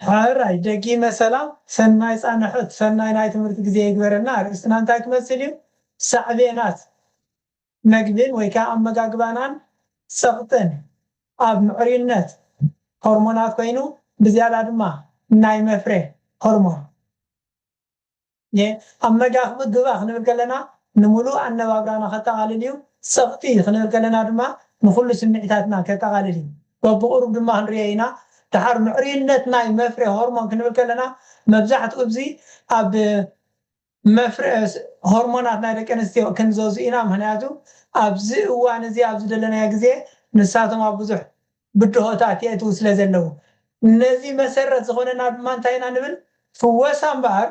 ሕራይ ደጊመ ሰላም፣ ሰናይ ጻንሖት፣ ሰናይ ናይ ትምህርቲ ግዜ ይግበረልና። ኣርእስትና እንታይ ክመስል እዩ? ሳዕቤናት መግብን ወይ ከኣ ኣመጋግባናን ጸቕጥን ኣብ ምዕሩይነት ሆርሞናት ኮይኑ፣ ብዝያዳ ድማ ናይ መፍረ ሆርሞን። የ-፣ ኣመጋግባ ክንብል ከለና ንምሉእ ኣነባብራና ከጠቓልል እዩ። ጸቕጢ ክንብል ከለና ድማ ንኹሉ ስምዒታትና ከጠቓልል እዩ። በብቑሩብ ድማ ክንሪኦ ኢና። ደሓር ምዕሩይነት ናይ መፍረ ሆርሞን ክንብል ከለና መብዛሕትኡ እዚ ኣብ መፍረ ሆርሞናት ናይ ደቂ ኣንስትዮ ክንዘዙ ኢና። ምኽንያቱ ኣብዚ እዋን እዚ ኣብዚ ዘለናዮ ግዜ ንሳቶም ኣብ ብዙሕ ብድሆታት የእትዉ ስለ ዘለዉ፣ ነዚ መሰረት ዝኾነና ድማ እንታይ ኢና ንብል? ፍወሳ እምበኣር፣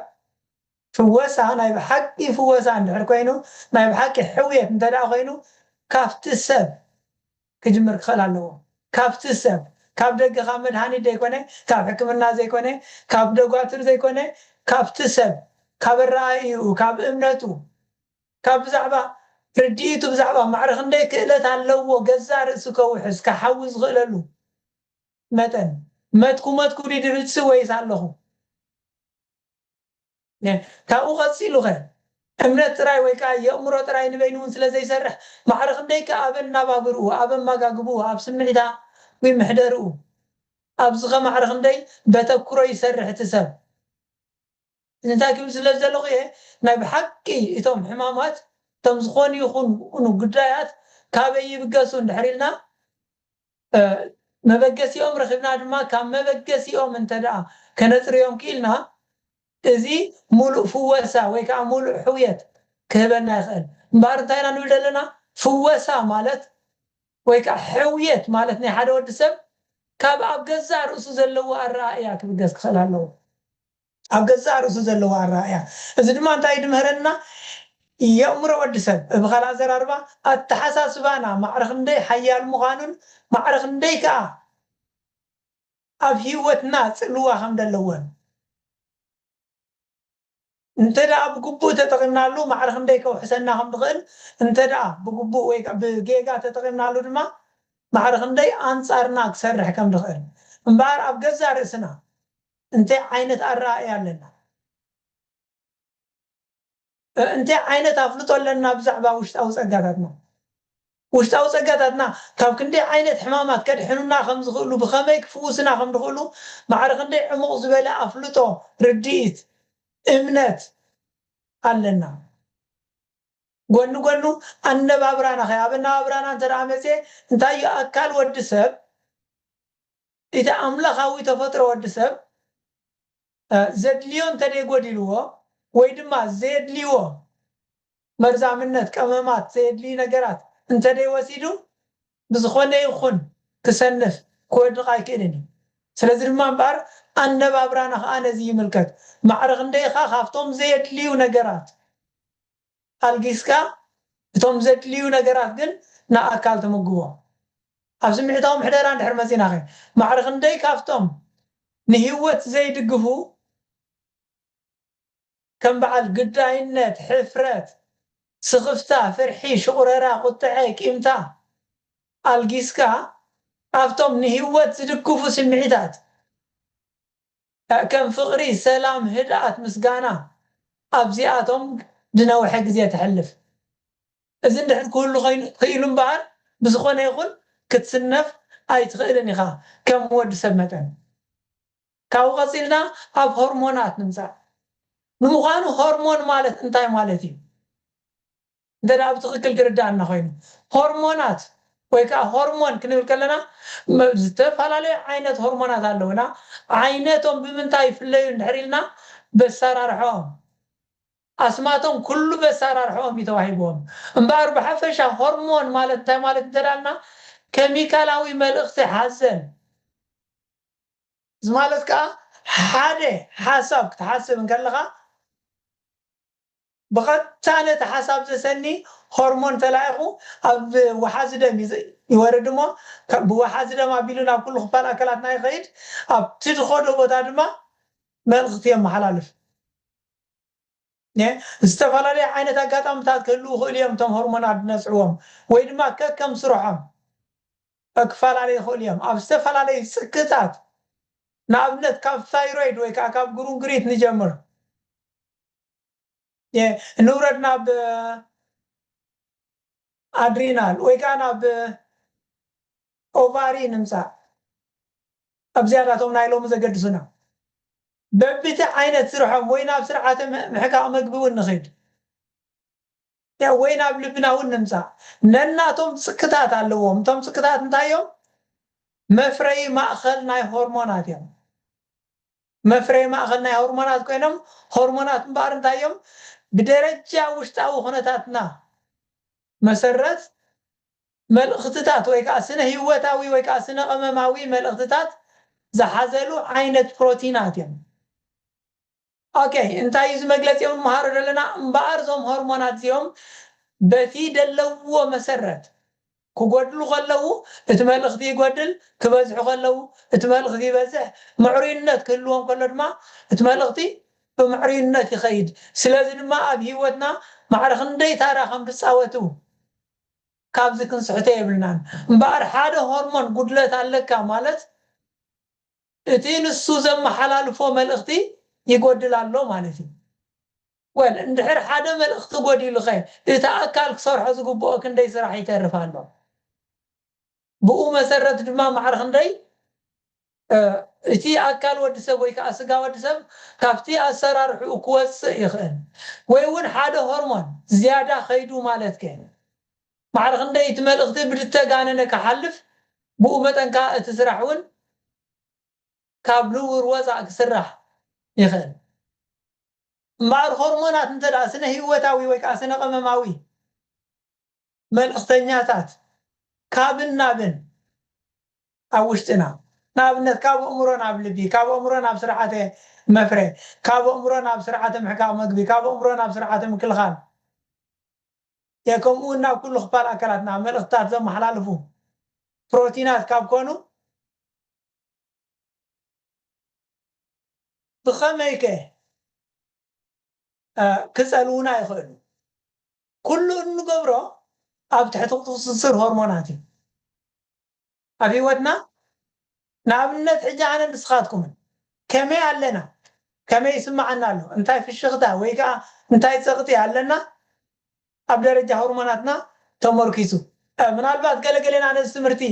ፍወሳ ናይ ብሓቂ ፍወሳ እንድሕር ኮይኑ፣ ናይ ብሓቂ ሕውየት እንተ ደኣ ኮይኑ፣ ካብቲ ሰብ ክጅምር ክኽእል ኣለዎ። ካብቲ ሰብ፣ ካብ ደገ፣ ካብ መድሃኒት ዘይኮነ፣ ካብ ሕክምና ዘይኮነ፣ ካብ ደጓትር ዘይኮነ፣ ካብቲ ሰብ፣ ካብ ኣረኣእይኡ፣ ካብ እምነቱ፣ ካብ ብዛዕባ ርድኢቱ፣ ብዛዕባ ማዕረ ክንደይ ክእለት ኣለዎ ገዛእ ርእሱ ከውሕስ፣ ክሓዊ ዝኽእለሉ መጠን፣ መትኩ መትኩ ድዩ ድርድሲ ወይስ ኣለኹ? ነ-፣ ካብኡ ቀጺሉ ኸ እምነት ጥራይ ወይ ከኣ የእምሮ ጥራይ ንበይኑ እውን ስለ ዘይሰርሕ፣ ማዕረ ክንደይ ከ ኣብ ኣናባብርኡ፣ ኣብ ኣመጋግብኡ፣ ኣብ ስምዒታዊ ምሕደርኡ፣ ኣብዚ ኸ ማዕረ ክንደይ በተኩሮ ይሰርሕ እቲ ሰብ? እዚ እንታይ ክብል ስለ ዘለኹ እየ፣ ናይ ብሓቂ እቶም ሕማማት፣ እቶም ዝኾኑ ይኹኑ ጉዳያት ካበይ ይብገሱ እንድሕር ኢልና፣ እ፣ መበገሲኦም ረኺብና ድማ ካብ መበገሲኦም እንተ ደኣ ከነጽርዮም ክኢልና፣ እዚ ሙሉእ ፍወሳ ወይ ከኣ ሙሉእ ሕውየት ክህበና ይኽእል። እምበኣር እንታይ ኢና ንብል ዘለና? ፍወሳ ማለት ወይ ከኣ ሕውየት ማለት ናይ ሓደ ወዲ ሰብ ካብ ኣብ ገዛእ ርእሱ ዘለዎ ኣረኣእያ ክብገስ ክኽእል ኣለዎ። ኣብ ገዛእ ርእሱ ዘለዎ ኣረኣእያ። እዚ ድማ እንታይ ድምህረና? የእምሮ ወዲ ሰብ፣ ብኻልእ ኣዘራርባ፣ ኣተሓሳስባና ማዕረ ክንደይ ሓያል ምዃኑን ማዕረ ክንደይ ከኣ ኣብ ህይወትና ጽልዋ ከም ዘለዎን። እንተ ደኣ ብግቡእ ተጠቒምናሉ፣ ማዕረ ክንደይ ከውሕሰና ከም ዝኽእል፣ እንተ ደኣ ብግቡእ ወይ ከኣ ብጌጋ ተጠቒምናሉ ድማ፣ ማዕረ ክንደይ ኣንጻርና ክሰርሕ ከም ዝኽእል። እምበኣር ኣብ ገዛእ ርእስና እንታይ ዓይነት ኣረኣእያ ኣለና? እ፣ እንታይ ዓይነት ኣፍልጦ ኣለና ብዛዕባ ውሽጣዊ ጸጋታትና? ውሽጣዊ ጸጋታትና ካብ ክንደይ ዓይነት ሕማማት ከድሕኑና ከም ዝኽእሉ፣ ብኸመይ ክፍውሱና ከም ዝኽእሉ፣ ማዕረ ክንደይ ዕሙቕ ዝበለ ኣፍልጦ፣ ርድኢት፣ እምነት ኣለና? ጎኒ ጎኑ ኣነባብራና ኸ፣ ኣብ ኣነባብራና እንተ ደኣ መጽየ፣ እንታይ እዩ ኣካል ወዲ ሰብ፣ እቲ ኣምላኻዊ ተፈጥሮ ወዲ ሰብ፣ እ፣ ዘድልዮ እንተ ደይጎዲልዎ፣ ወይ ድማ ዘየድልይዎ መርዛምነት፣ ቀመማት፣ ዘየድልዩ ነገራት እንተ ደይወሲዱ፣ ብዝኾነ ይኹን ክሰንፍ፣ ክወድቕ ኣይክእልን እዩ። ስለዚ ድማ እምበኣር፣ ኣነባብራና ኸኣ ነዚ ይምልከት። ማዕረ ክንደይ ኢኻ ካብቶም ዘየድልዩ ነገራት ኣልጊስካ፣ እቶም ዘድልዩ ነገራት ግን ንኣካል ትምግቦ። ኣብ ስምዒታዊ ምሕደራ እንድሕር መጺና ኸ፣ ማዕረ ክንደይ ካብቶም ንህይወት ዘይድግፉ፣ ከም በዓል ግዳይነት፣ ሕፍረት፣ ስኽፍታ፣ ፍርሒ፣ ሽቑረራ፣ ቁጥዐ፣ ቂምታ ኣልጊስካ፣ ኣብቶም ንህይወት ዝድግፉ ስምዒታት፣ ከም ፍቕሪ፣ ሰላም፣ ህድኣት፣ ምስጋና፣ ኣብዚኣቶም ዝነውሐ ግዜ ተሕልፍ። እዚ እንድሕር ክህሉ ኮይኑ፣ ክኢሉ እምበኣር፣ ብዝኾነ ይኹን ክትስነፍ ኣይትኽእልን ኢኻ፣ ከም ወዲ ሰብ መጠን። ካብኡ ቀጺልና ኣብ ሆርሞናት ንምጻእ። ንምዃኑ ሆርሞን ማለት እንታይ ማለት እዩ? እንተ ደኣ ብትኽክል ክርድኣና ኮይኑ፣ ሆርሞናት ወይ ከኣ ሆርሞን ክንብል ከለና፣ መ-፣ ዝተፈላለዩ ዓይነት ሆርሞናት ኣለዉና። ዓይነቶም ብምንታይ ይፍለዩ እንድሕር ኢልና፣ በሰራርሖም። ኣስማቶም ኩሉ በሰራርሖም እዩ ተዋሂብዎም። እምበኣር ብሓፈሻ ሆርሞን ማለት እንታይ ማለት እንተ ደኣ ኢልና፣ ኬሚካላዊ መልእኽቲ ሓዘል። እዚ ማለት ከኣ ሓደ ሓሳብ ክትሓስብ እንከለኻ፣ ብቐጥታ ነቲ ሓሳብ ዘሰኒ ሆርሞን ተላኢኹ ኣብ ወሓዚ ደም ይዝ-፣ ይወርድ እሞ፣ ከ-፣ ብወሓዚ ደም ኣቢሉ ናብ ኩሉ ክፋል ኣካላትና ይኸይድ። ኣብቲ ዝኸዶ ቦታ ድማ መልእኽቲ የመሓላልፍ። የ-፣ ዝተፈላለዩ ዓይነት ኣጋጣምታት ክህልዉ ይኽእሉ እዮም፣ እቶም ሆርሞናት ዝነስዕዎም፣ ወይ ድማ ከከም ስርሖም ክፈላለዩ ይኽእሉ እዮም። ኣብ ዝተፈላለዩ ጽክታት ንኣብነት ካብ ታይሮይድ ወይ ከዓ ካብ ግሩንግሪት ንጀምር። የ-፣ ንውረድ ናብ፣ እ፣ ኣድሪናል ወይ ከዓ ናብ፣ እ፣ ኦቫሪ ንምፃእ። ኣብዚኣዳቶም ናይ ሎሚ ዘገድሱና። በብቲ ዓይነት ስርሖም ወይ ናብ ስርዓተ ም-፣ ምሕቃቕ መግቢ እውን ንኺድ። ያ፣ ወይ ናብ ልብና እውን ንምፃእ። ነናቶም ጽክታት ኣለዎም። እቶም ጽክታት እንታይ እዮም? መፍረዪ ማእኸል ናይ ሆርሞናት እዮም። መፍረዪ ማእኸል ናይ ሆርሞናት ኮይኖም፣ ሆርሞናት እምበኣር እንታይ እዮም? ብደረጃ ውሽጣዊ ኩነታትና መሰረት መልእኽትታት ወይ ከዓ ስነ ህይወታዊ ወይ ከዓ ስነ ቀመማዊ መልእኽትታት ዝሓዘሉ ዓይነት ፕሮቲናት እዮም። ኦኬ፣ እንታይ እዩ እዚ መግለጺኦም ንምሃሮ ዘለና? እምበኣር እዞም ሆርሞናት እዚኦም በቲ ደለዎ መሰረት ክጎድሉ ከለዉ እቲ መልእኽቲ ይጎድል፣ ክበዝሑ ከለዉ እቲ መልእኽቲ ይበዝሕ፣ ምዕሩይነት ክህልዎም ከሎ ድማ እቲ መልእኽቲ ብምዕሩይነት ይኸይድ። ስለዚ ድማ ኣብ ህይወትና ማዕረ ክንደይ ታራ ከም ዝፃወቱ ካብዚ ክንስሕቶ የብልናን። እምበኣር ሓደ ሆርሞን ጉድለት ኣለካ ማለት እቲ ንሱ ዘመሓላልፎ መልእኽቲ ይጎድል ኣሎ ማለት እዩ። ወል እንድሕር ሓደ መልእኽቲ ጎዲሉኸ እቲ ኣካል ክሰርሖ ዝግብኦ ክንደይ ስራሕ ይተርፍ ኣሎ? ብኡ መሰረት ድማ ማዕረ ክንደይ፣ እ፣ እቲ ኣካል ወዲ ሰብ ወይ ከዓ ስጋ ወዲ ሰብ ካብቲ ኣሰራርሕኡ ክወፅእ ይኽእል። ወይ እውን ሓደ ሆርሞን ዝያዳ ከይዱ ማለት ከ ማዕረ ክንደይ እቲ መልእኽቲ ብዝተጋነነ ክሓልፍ፣ ብኡ መጠን ከዓ እቲ ስራሕ እውን ካብ ንቡር ወፃእ ክስራሕ ይኽእል። እምበኣር ሆርሞናት እንተ ደኣ ስነ ህይወታዊ ወይ ከዓ ስነ ቀመማዊ መልእኽተኛታት ካብን ናብን ኣብ ውሽጥና፣ ንኣብነት ካብ ኣእምሮ ናብ ልቢ፣ ካብ ኣእምሮ ናብ ስርዓተ መፍረ፣ ካብ ኣእምሮ ናብ ስርዓተ ምሕቃቕ መግቢ፣ ካብ ኣእምሮ ናብ ስርዓተ ምክልኻል፣ የ-፣ ከምኡ እውን ናብ ኩሉ ክፋል ኣካላትና መልእኽትታት ዘመሓላልፉ ፕሮቲናት ካብ ኮኑ ብኸመይ ከ፣ እ፣ ክጸልዉና ይኽእሉ? ኩሉ እንገብሮ ኣብ ትሕቲ ቁጽጽር ሆርሞናት እዩ። ኣብ ህይወትና ንኣብነት ሕጂ ኣነ ንስኻትኩምን ከመይ ኣለና? ከመይ ይስምዓና ኣሎ? እንታይ ፍሽኽታ ወይ ከዓ እንታይ ጸቕጢ ኣለና? ኣብ ደረጃ ሆርሞናትና ተመርኪሱ። እ፣ ምናልባት ገለገሌና ነዚ ትምህርቲ፣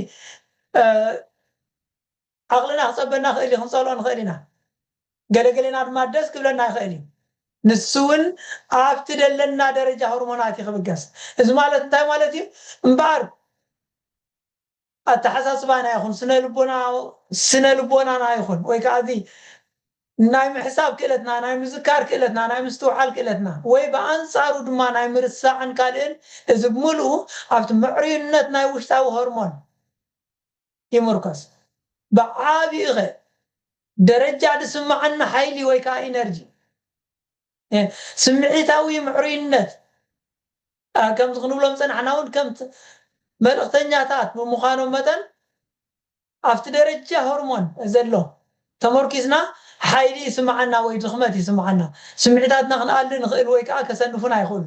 እ፣ ዓቕልና ክጸበና ይኽእል እዩ፣ ክንጸልኦ ንኽእል ኢና። ገለገሌና ድማ ደስ ክብለና ይኽእል እዩ። ንሱ እውን ኣብቲ ደለና ደረጃ ሆርሞናት እዩ ክብገስ። እዚ ማለት እንታይ ማለት እዩ? እምበኣር ኣተሓሳስባና ይኹን ስነ ልቦና፣ ስነ ልቦናና ይኹን ወይ ከዓ እዚ ናይ ምሕሳብ ክእለትና፣ ናይ ምዝካር ክእለትና፣ ናይ ምስትውዓል ክእለትና ወይ ብኣንጻሩ ድማ ናይ ምርሳዕን ካልእን፣ እዚ ብምልኡ ኣብቲ ምዕሩይነት ናይ ውሽጣዊ ሆርሞን ይምርኮስ። ብዓቢኡ ኸ ደረጃ ዝስምዓና ሓይሊ ወይ ከዓ ኢነርጂ፣ እ፣ ስምዒታዊ ምዕሩይነት፣ እ፣ ከምዚ ክንብሎም ጸናሕና እውን ከም ት-፣ መልእኽተኛታት ብምዃኖም መጠን ኣብቲ ደረጃ ሆርሞን ዘሎ ተመርኪስና ሓይሊ ይስምዓና ወይ ድኽመት ይስምዓና። ስምዒታትና ክንኣሊ ንኽእል ወይ ከዓ ከሰንፉና ይኽእሉ።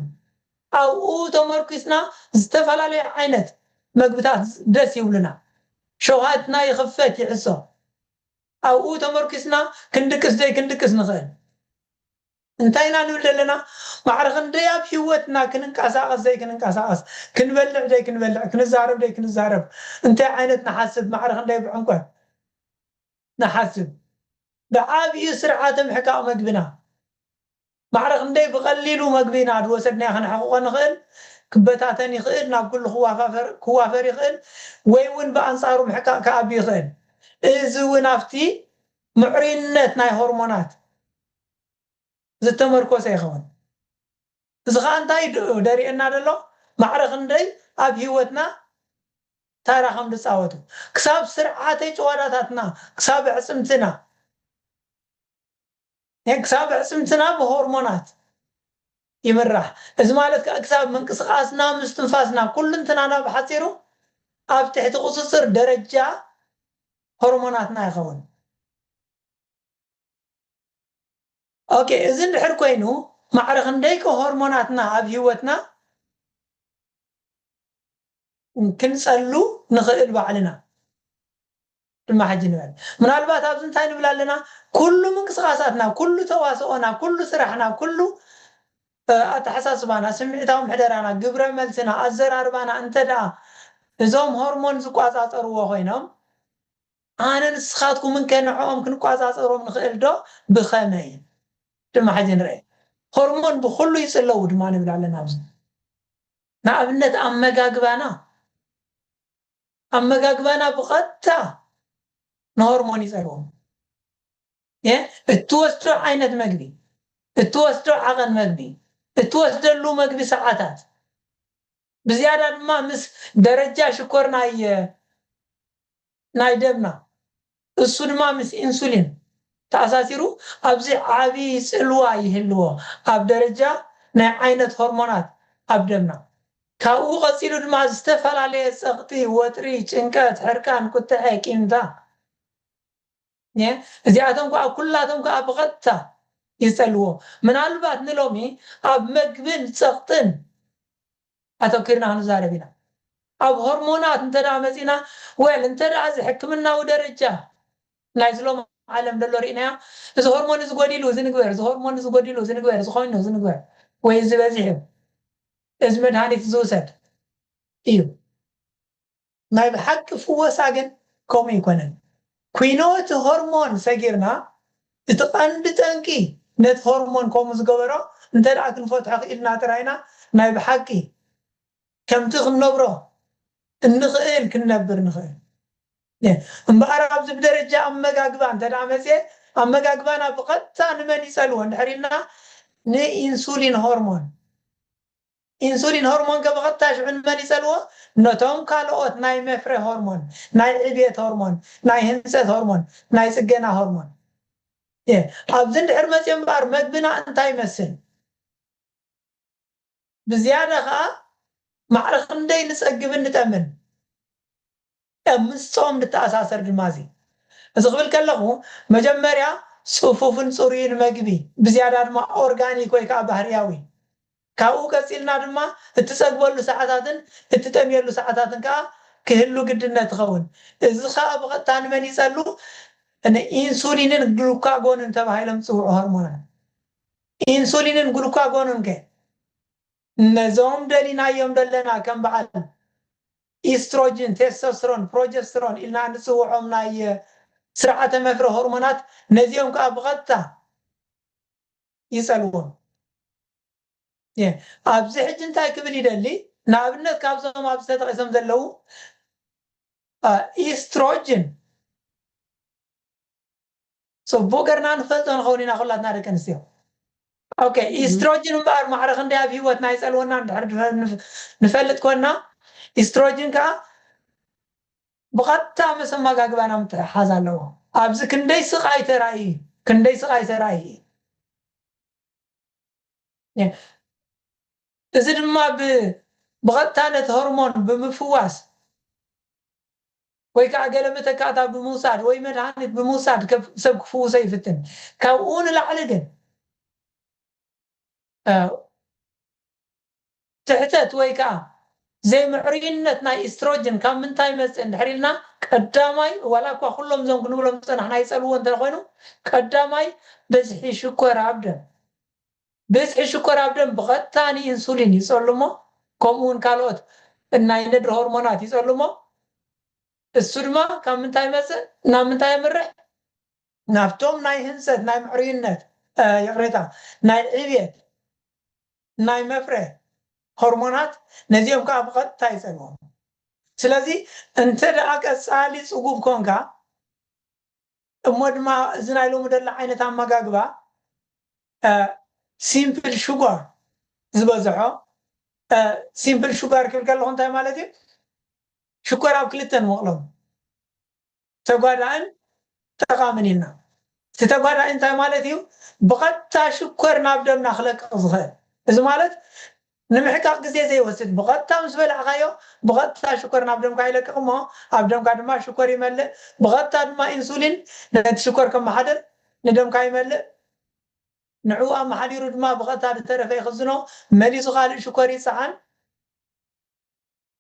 ኣብኡ ተመርኪስና ዝተፈላለዩ ዓይነት መግብታት ደስ ይብሉና። ሸውሃትና ይኽፈት ይሕሶ። ኣብኡ ተመርኪስና ክንድቅስ ዘይክንድቅስ ንኽእል። እንታይ ኢና ንብል ዘለና? ማዕረ ክንደይ ኣብ ህይወትና ክንንቀሳቐስ ዘይክንንቀሳቐስ፣ ክንበልዕ ዘይክንበልዕ፣ ክንዛረብ ዘይክንዛረብ፣ እንታይ ዓይነት ንሓስብ፣ ማዕረ ክንደይ ብዕምቆት ንሓስብ። ብዓቢኡ ስርዓተ ምሕቃቕ መግብና። ማዕረ ክንደይ ብቐሊሉ መግብና ዝወሰድናዮ ከነሕቕቖ ንኽእል፣ ክበታተን ይኽእል፣ ናብ ኩሉ ክዋፋፈር፣ ክዋፈር ይኽእል፣ ወይ እውን ብኣንጻሩ ምሕቃቕ ክኣቢ ይኽእል። እዚ እውን ኣብቲ ምዕሩይነት ናይ ሆርሞናት ዝተመርኮሰ ይኸውን። እዚ ኸዓ እንታይ ድ-፣ ደርእየና ዘሎ? ማዕረ ክንደይ ኣብ ህይወትና ታራ ከም ዝፃወቱ። ክሳብ ስርዓተ ጭዋዳታትና፣ ክሳብ ኣዕፅምትና፣ እ፣ ክሳብ ኣዕፅምትና ብሆርሞናት ይምራሕ። እዚ ማለት ከዓ ክሳብ ምንቅስቃስና፣ ምስትንፋስና፣ ኩሉ እንትናና ብሓፂሩ ኣብ ትሕቲ ቁፅፅር ደረጃ ሆርሞናትና ይኸውን። ኦኬ፣ እዚ እንድሕር ኮይኑ ማዕረ ክንደይከ ሆርሞናትና ኣብ ህይወትና ክንጸሉ ንኽእል ባዕልና። ድማ ሕጂ ንበል። ምናልባት ኣብዚ እንታይ ንብል ኣለና? ኩሉ ምንቅስቓሳትና፣ ኩሉ ተዋስኦና፣ ኩሉ ስራሕና፣ ኩሉ ኣተሓሳስባና፣ ስምዒታዊ ምሕደራና፣ ግብረ መልስና፣ ኣዘራርባና እንተ ደኣ እዞም ሆርሞን ዝቋጻጸርዎ ኮይኖም፣ ኣነ ንስኻትኩምን ከ ንዕኦም ክንቋጻጸሮም ንኽእል ዶ? ብኸመይ? ድማ ሕጂ ንርአ። ሆርሞን ብኹሉ ይጽለዉ ድማ ንብል ኣለና ኣብዚ። ንኣብነት ኣመጋግባና፣ ኣመጋግባና ብቐጥታ ንሆርሞን ይጸልዎ። እትወስዶ ዓይነት መግቢ፣ እትወስዶ ዓቐን መግቢ፣ እትወስደሉ መግቢ ሰዓታት፣ ብዝያዳ ድማ ምስ ደረጃ ሽኮር ናይ ናይ ደምና፣ እሱ ድማ ምስ ኢንሱሊን ተኣሳሲሩ ኣብዚ ዓቢ ጽልዋ ይህልዎ ኣብ ደረጃ ናይ ዓይነት ሆርሞናት ኣብ ደምና። ካብኡ ቀጺሉ ድማ ዝተፈላለየ ጸቕጢ፣ ወጥሪ፣ ጭንቀት፣ ሕርቃን፣ ቁጥዐ፣ ቂምታ፣ እዚኣቶም ከዓ ኩላቶም ከዓ ብቐጥታ ይጸልዎ። ምናልባት ንሎሚ ኣብ መግብን ጸቕጥን ኣተኪርና ክንዛረብ ኢና። ኣብ ሆርሞናት እንተ ደኣ መጺና፣ ወል እንተ ደኣ እዚ ሕክምናዊ ደረጃ ናይ ዝሎም ዓለም ደሎ ርኢናዮ፣ እዚ ሆርሞን እዚ ጎዲሉ እዚ ንግበር፣ እዚ ሆርሞን እዚ ጎዲሉ እዚ ንግበር፣ እዚ ኮይኑ እዚ ንግበር፣ ወይ እዚ በዚሑ፣ እዚ መድሃኒት ዝውሰድ እዩ። ናይ ብሓቂ ፍወሳ ግን ከምኡ ኣይኮነን። ኩኖ እቲ ሆርሞን ሰጊርና፣ እቲ ቀንዲ ጠንቂ ነቲ ሆርሞን ከምኡ ዝገበሮ እንተ ደኣ ክንፈትሖ ክኢልና ጥራይና ናይ ብሓቂ ከምቲ ክንነብሮ እንኽእል ክንነብር ንኽእል። እምበኣር ኣብዚ ብደረጃ ኣመጋግባ እንተ ደኣ መፅኤ፣ ኣመጋግባና ብቐጥታ ንመን ይፀልዎ እንድሕር ኢልና፣ ንኢንሱሊን ሆርሞን። ኢንሱሊን ሆርሞን ከ ብቐጥታ ሽዑ ንመን ይፀልዎ? ነቶም ካልኦት ናይ መፍረ ሆርሞን፣ ናይ ዕብየት ሆርሞን፣ ናይ ህንፀት ሆርሞን፣ ናይ ፅገና ሆርሞን። የ፣ ኣብዚ እንድሕር መፅዮ እምበኣር መግብና እንታይ ይመስል? ብዝያዳ ኸዓ ማዕረ ክንደይ ንፀግብን ንጠምን? ኣብ ምስ ጾም ንተኣሳሰር ድማ እዚ። እዚ ክብል ከለኹ መጀመርያ ጽፉፍን ጽሩይን መግቢ፣ ብዝያዳ ድማ ኦርጋኒክ ወይ ከዓ ባህርያዊ። ካብኡ ቀጺልና ድማ እትጸግበሉ ሰዓታትን እትጠምየሉ ሰዓታትን ከዓ ክህሉ ግድነት ትኸውን። እዚ ከዓ ብቐጥታ ንመን ይጸሉ? ንኢንሱሊንን ግሉካጎንን ተባሂሎም ዝጽውዑ ሆርሞናት። ኢንሱሊንን ግሉካጎንን ከ ነዞም ደሊናዮም ዘለና ከም በዓል ኢስትሮጅን፣ ቴስቶስትሮን፣ ፕሮጀስትሮን ኢልና እንጽውዖም ናይ ስርዓተ መፍረ ሆርሞናት ነዚኦም ከዓ ብቐጥታ ይጸልዎም። የ፣ ኣብዚ ሕጂ እንታይ ክብል ይደሊ? ንኣብነት ካብዞም ኣብዚ ተጠቒሶም ዘለዉ፣ አ፣ ኢስትሮጅን ጽቡቕ ገርና ንፈልጦ ንኸውን ኢና ኩላትና ደቂ ኣንስትዮ። ኦኬ፣ እም። ኢስትሮጅን እምበኣር ማዕረ ክንደይ ኣብ ህይወትና ይጸልወና እንድሕር ንፈ-፣ ንፍ-፣ ንፈልጥ ኮና፣ ኢስትሮጅን ከኣ ብቐጥታ ምስ ኣመጋግባና ምትሕሓዝ ኣለዎ። ኣብዚ ክንደይ ስቓይ ተራእዩ፣ ክንደይ ስቓይ ተራእዩ። የ-፣ እዚ ድማ ብ-፣ ብቐጥታ ነቲ ሆርሞን ብምፍዋስ ወይ ከዓ ገለ መተካእታ ብምውሳድ ወይ መድሃኒት ብምውሳድ ከፍ-፣ ሰብ ክፍውሶ ይፍትን። ካብኡ ንላዕሊ ግን፣ እ፣ ትሕተት ወይ ከዓ ዘይምዕሩይነት ናይ ኢስትሮጅን ካብ ምንታይ ይመጽእ እንድሕር ኢልና፣ ቀዳማይ፣ ዋላ እኳ ኩሎም እዞም ክንብሎም ዝጸናሕና ይጸልዎ እንተኾይኑ፣ ቀዳማይ ብዝሒ ሽኮር ኣብ ደም። ብዝሒ ሽኮር ኣብ ደም ብቐጥታ ንኢንሱሊን ይጸልሞ፣ ከምኡ እውን ካልኦት ናይ ነድሪ ሆርሞናት ይጸልሞ። እሱ ድማ ካብ ምንታይ ይመጽእ? ናብ ምንታይ የምርሕ? ናብቶም ናይ ህንጸት፣ ናይ ምዕሩይነት፣ እ፣ ይቕሬታ፣ ናይ ዕብየት፣ ናይ መፍረ ሆርሞናት፣ ነዚኦም ከዓ ብቐጥታ ይጸልዎም። ስለዚ እንተ ደኣ ቀጻሊ ጽጉብ ኮንካ፣ እሞ ድማ እዚ ናይ ሎሚ ደላ ዓይነት ኣመጋግባ፣ እ፣ ሲምፕል ሹጋር ዝበዝሖ፣ እ፣ ሲምፕል ሹጋር ክብል ከለኹ እንታይ ማለት እዩ? ሽኮር ኣብ ክልተ ንመቕሎም፣ ተጓዳእን ጠቓምን ኢልና። እቲ ተጓዳኢ እንታይ ማለት እዩ? ብቐጥታ ሽኮር ናብ ደምና ክለቅቕ ዝኽእል። እዚ ማለት ንምሕቃቕ ግዜ ዘይወስድ፣ ብቐጥታ ምስ በላዕካዮ፣ ብቐጥታ ሽኮር ናብ ደምካ ይለቅቕ እሞ፣ ኣብ ደምካ ድማ ሽኮር ይመልእ። ብቐጥታ ድማ ኢንሱሊን ነቲ ሽኮር ከመሓድር ንደምካ ይመልእ። ንዕኡ ኣመሓዲሩ ድማ ብቐጥታ ዝተረፈ ይኽዝኖ፣ መሊሱ ካልእ ሽኮር ይጸዓን።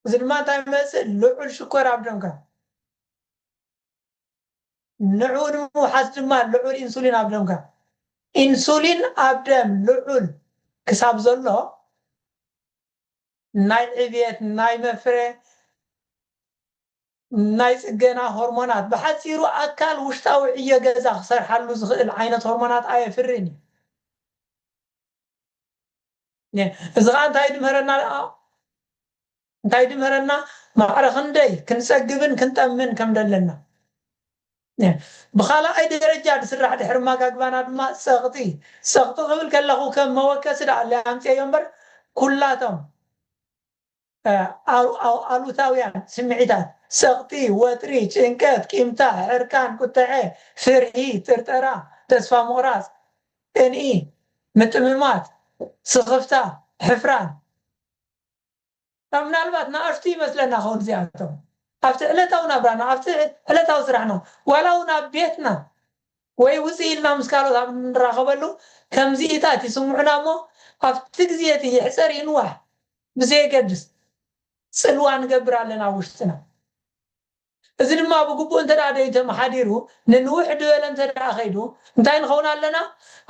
እዚ ድማ እንታይ ይመጽእ? ልዑል ሽኮር ኣብ ደምካ። ንዕኡ ንምውሓስ ድማ ልዑል ኢንሱሊን ኣብ ደምካ። ኢንሱሊን ኣብ ደም ልዑል ክሳብ ዘሎ ናይ ዕብየት፣ ናይ መፍረ፣ ናይ ጽገና ሆርሞናት፣ ብሓጺሩ ኣካል ውሽጣዊ ዕዮ ገዛ ክሰርሓሉ ዝኽእል ዓይነት ሆርሞናት ኣየፍርን እዩ። ነ-፣ እዚ ኸኣ እንታይ ድምህረና ደኣ? እንታይ ድምህረና? ማዕረ ክንደይ ክንጸግብን ክንጠምን ከም ደለና። ነ-፣ ብኻልኣይ ደረጃ ዝስራሕ ድሕሪ መጋግባና ድማ ጸቕጢ። ጸቕጢ ክብል ከለኹ ከም መወከሲ ደኣ ኣለ ኣምጽኤዮ እምበር፣ ኩላቶም፣ እ፣ ኣው-፣ ኣው-፣ ኣሉታውያን ስምዒታት፣ ጸቕጢ፣ ወጥሪ፣ ጭንቀት፣ ቂምታ፣ ሕርቃን፣ ቁጥዐ፣ ፍርሂ፣ ጥርጠራ፣ ተስፋ ምቑራጽ፣ ቅንኢ፣ ምጥምማት፣ ስኽፍታ፣ ሕፍራን፣ ምናልባት ንኣሽቱ ይመስለና ኸውን እዚኣቶም። ኣብቲ ዕለታዊ ናብራና፣ ኣብቲ ዕለታዊ ስራሕና፣ ዋላ እውን ኣብ ቤትና ወይ ውፅእ ኢልና ምስ ካልኦት ኣብ እንራኸበሉ ከምዚኢታት ይስምዑና እሞ፣ ኣብቲ ግዜ እቲ ይሕፀር ይንዋሕ ብዘየገድስ ፅልዋ ንገብር ኣለና ኣብ ውሽጥና። እዚ ድማ ብግቡእ እንተ ደኣ ደይተመሓዲሩ፣ ንንውሕ ድበለ እንተ ደኣ ኸይዱ፣ እንታይ ንኸውን ኣለና?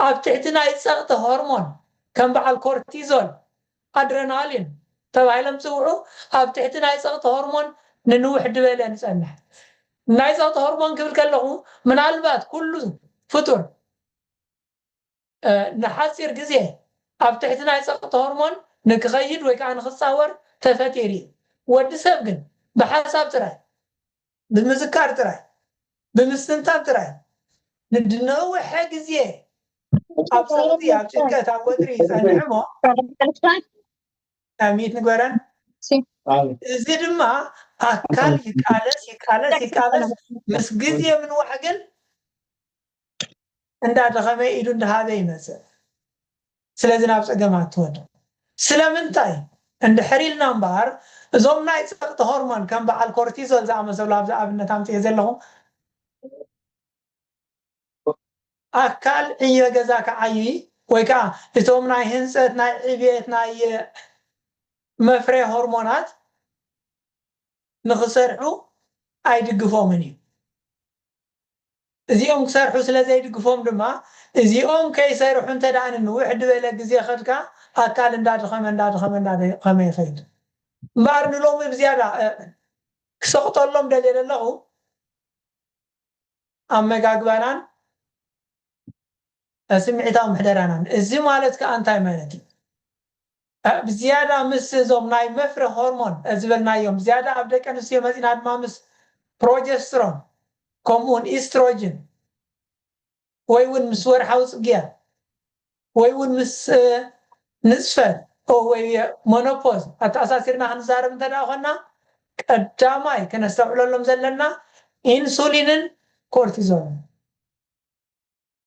ኣብ ትሕቲ ናይ ጸቕጢ ሆርሞን፣ ከም በዓል ኮርቲዞል፣ ኣድረናሊን ተባሂሎም ዝጽውዑ፣ ኣብ ትሕቲ ናይ ጸቕጢ ሆርሞን ንንውሕ ድበለ ንጸንሕ። ናይ ጸቕጢ ሆርሞን ክብል ከለኹ፣ ምናልባት ኩሉ ፍጡር እ፣ ንሓጺር ግዜ ኣብ ትሕቲ ናይ ጸቕጢ ሆርሞን ንክኸይድ ወይ ከኣ ንክጻወር ተፈጢሩ እዩ። ወዲ ሰብ ግን ብሓሳብ ጥራይ፣ ብምዝካር ጥራይ፣ ብምስትንታን ጥራይ ንድነውሐ ግዜ ኣብ ጸቕጢ፣ ኣብ ጭንቀት፣ ኣብ ወጥሪ ይጸንሕ እሞ፣ ሚት ንግበረን። እዚ ድማ ኣካል ይቃለስ፣ ይቃለስ፣ ይቃለስ፣ ምስ ግዜ ምንዋሕ ግን እንዳደኸመ ኢዱ እንዳሃበ ይመጽእ። ስለዚ ናብ ጸገማት ትወድቕ። ስለምንታይ እንድሕር ኢልና እምበኣር፣ እዞም ናይ ጸቕጢ ሆርሞን ከም በዓል ኮርቲዞል ዝኣመሰሉ፣ ኣብዚ ኣብነት ኣምጽኤ ዘለኹ፣ ኣካል ዕዮ ገዛ ክዓዪ ወይ ከዓ እቶም ናይ ህንጸት፣ ናይ ዕብየት፣ ናይ መፍረ ሆርሞናት ንኽሰርሑ ኣይድግፎምን እዩ። እዚኦም ክሰርሑ ስለ ዘይድግፎም ድማ፣ እዚኦም ከይሰርሑ እንተ ደኣ ንንውሕ ዝበለ ግዜ ኸድካ፣ ኣካል እንዳደኸመ፣ እንዳደኸመ፣ እንዳደኸመ ይኸይድ። እምበኣር ንሎሚ ብዝያዳ፣ እ፣ ክሰቕጠሎም ደልየ ዘለኹ፣ ኣመጋግባናን፣ እ፣ ስምዒታዊ ምሕደራናን። እዚ ማለት ከኣ እንታይ ማለት እዩ? እ፣ ብዝያዳ ምስ እዞም ናይ መፍረ ሆርሞን፣ እ፣ ዝበልናዮም፣ ብዝያዳ ኣብ ደቂ ኣንስትዮ መጺና ድማ ምስ ፕሮጀስትሮን፣ ከምኡ እውን ኢስትሮጅን፣ ወይ እውን ምስ ወርሓዊ ጽግያት፣ ወይ እውን ምስ፣ እ፣ ንጽፈት፣ ኦ፣ ወይ ሞኖፖዝ ኣተኣሳሲርና ክንዛረብ እንተ ደኣ ኾንና፣ ቀዳማይ ከነስተውዕለሎም ዘለና ኢንሱሊንን ኮርቲዞልን።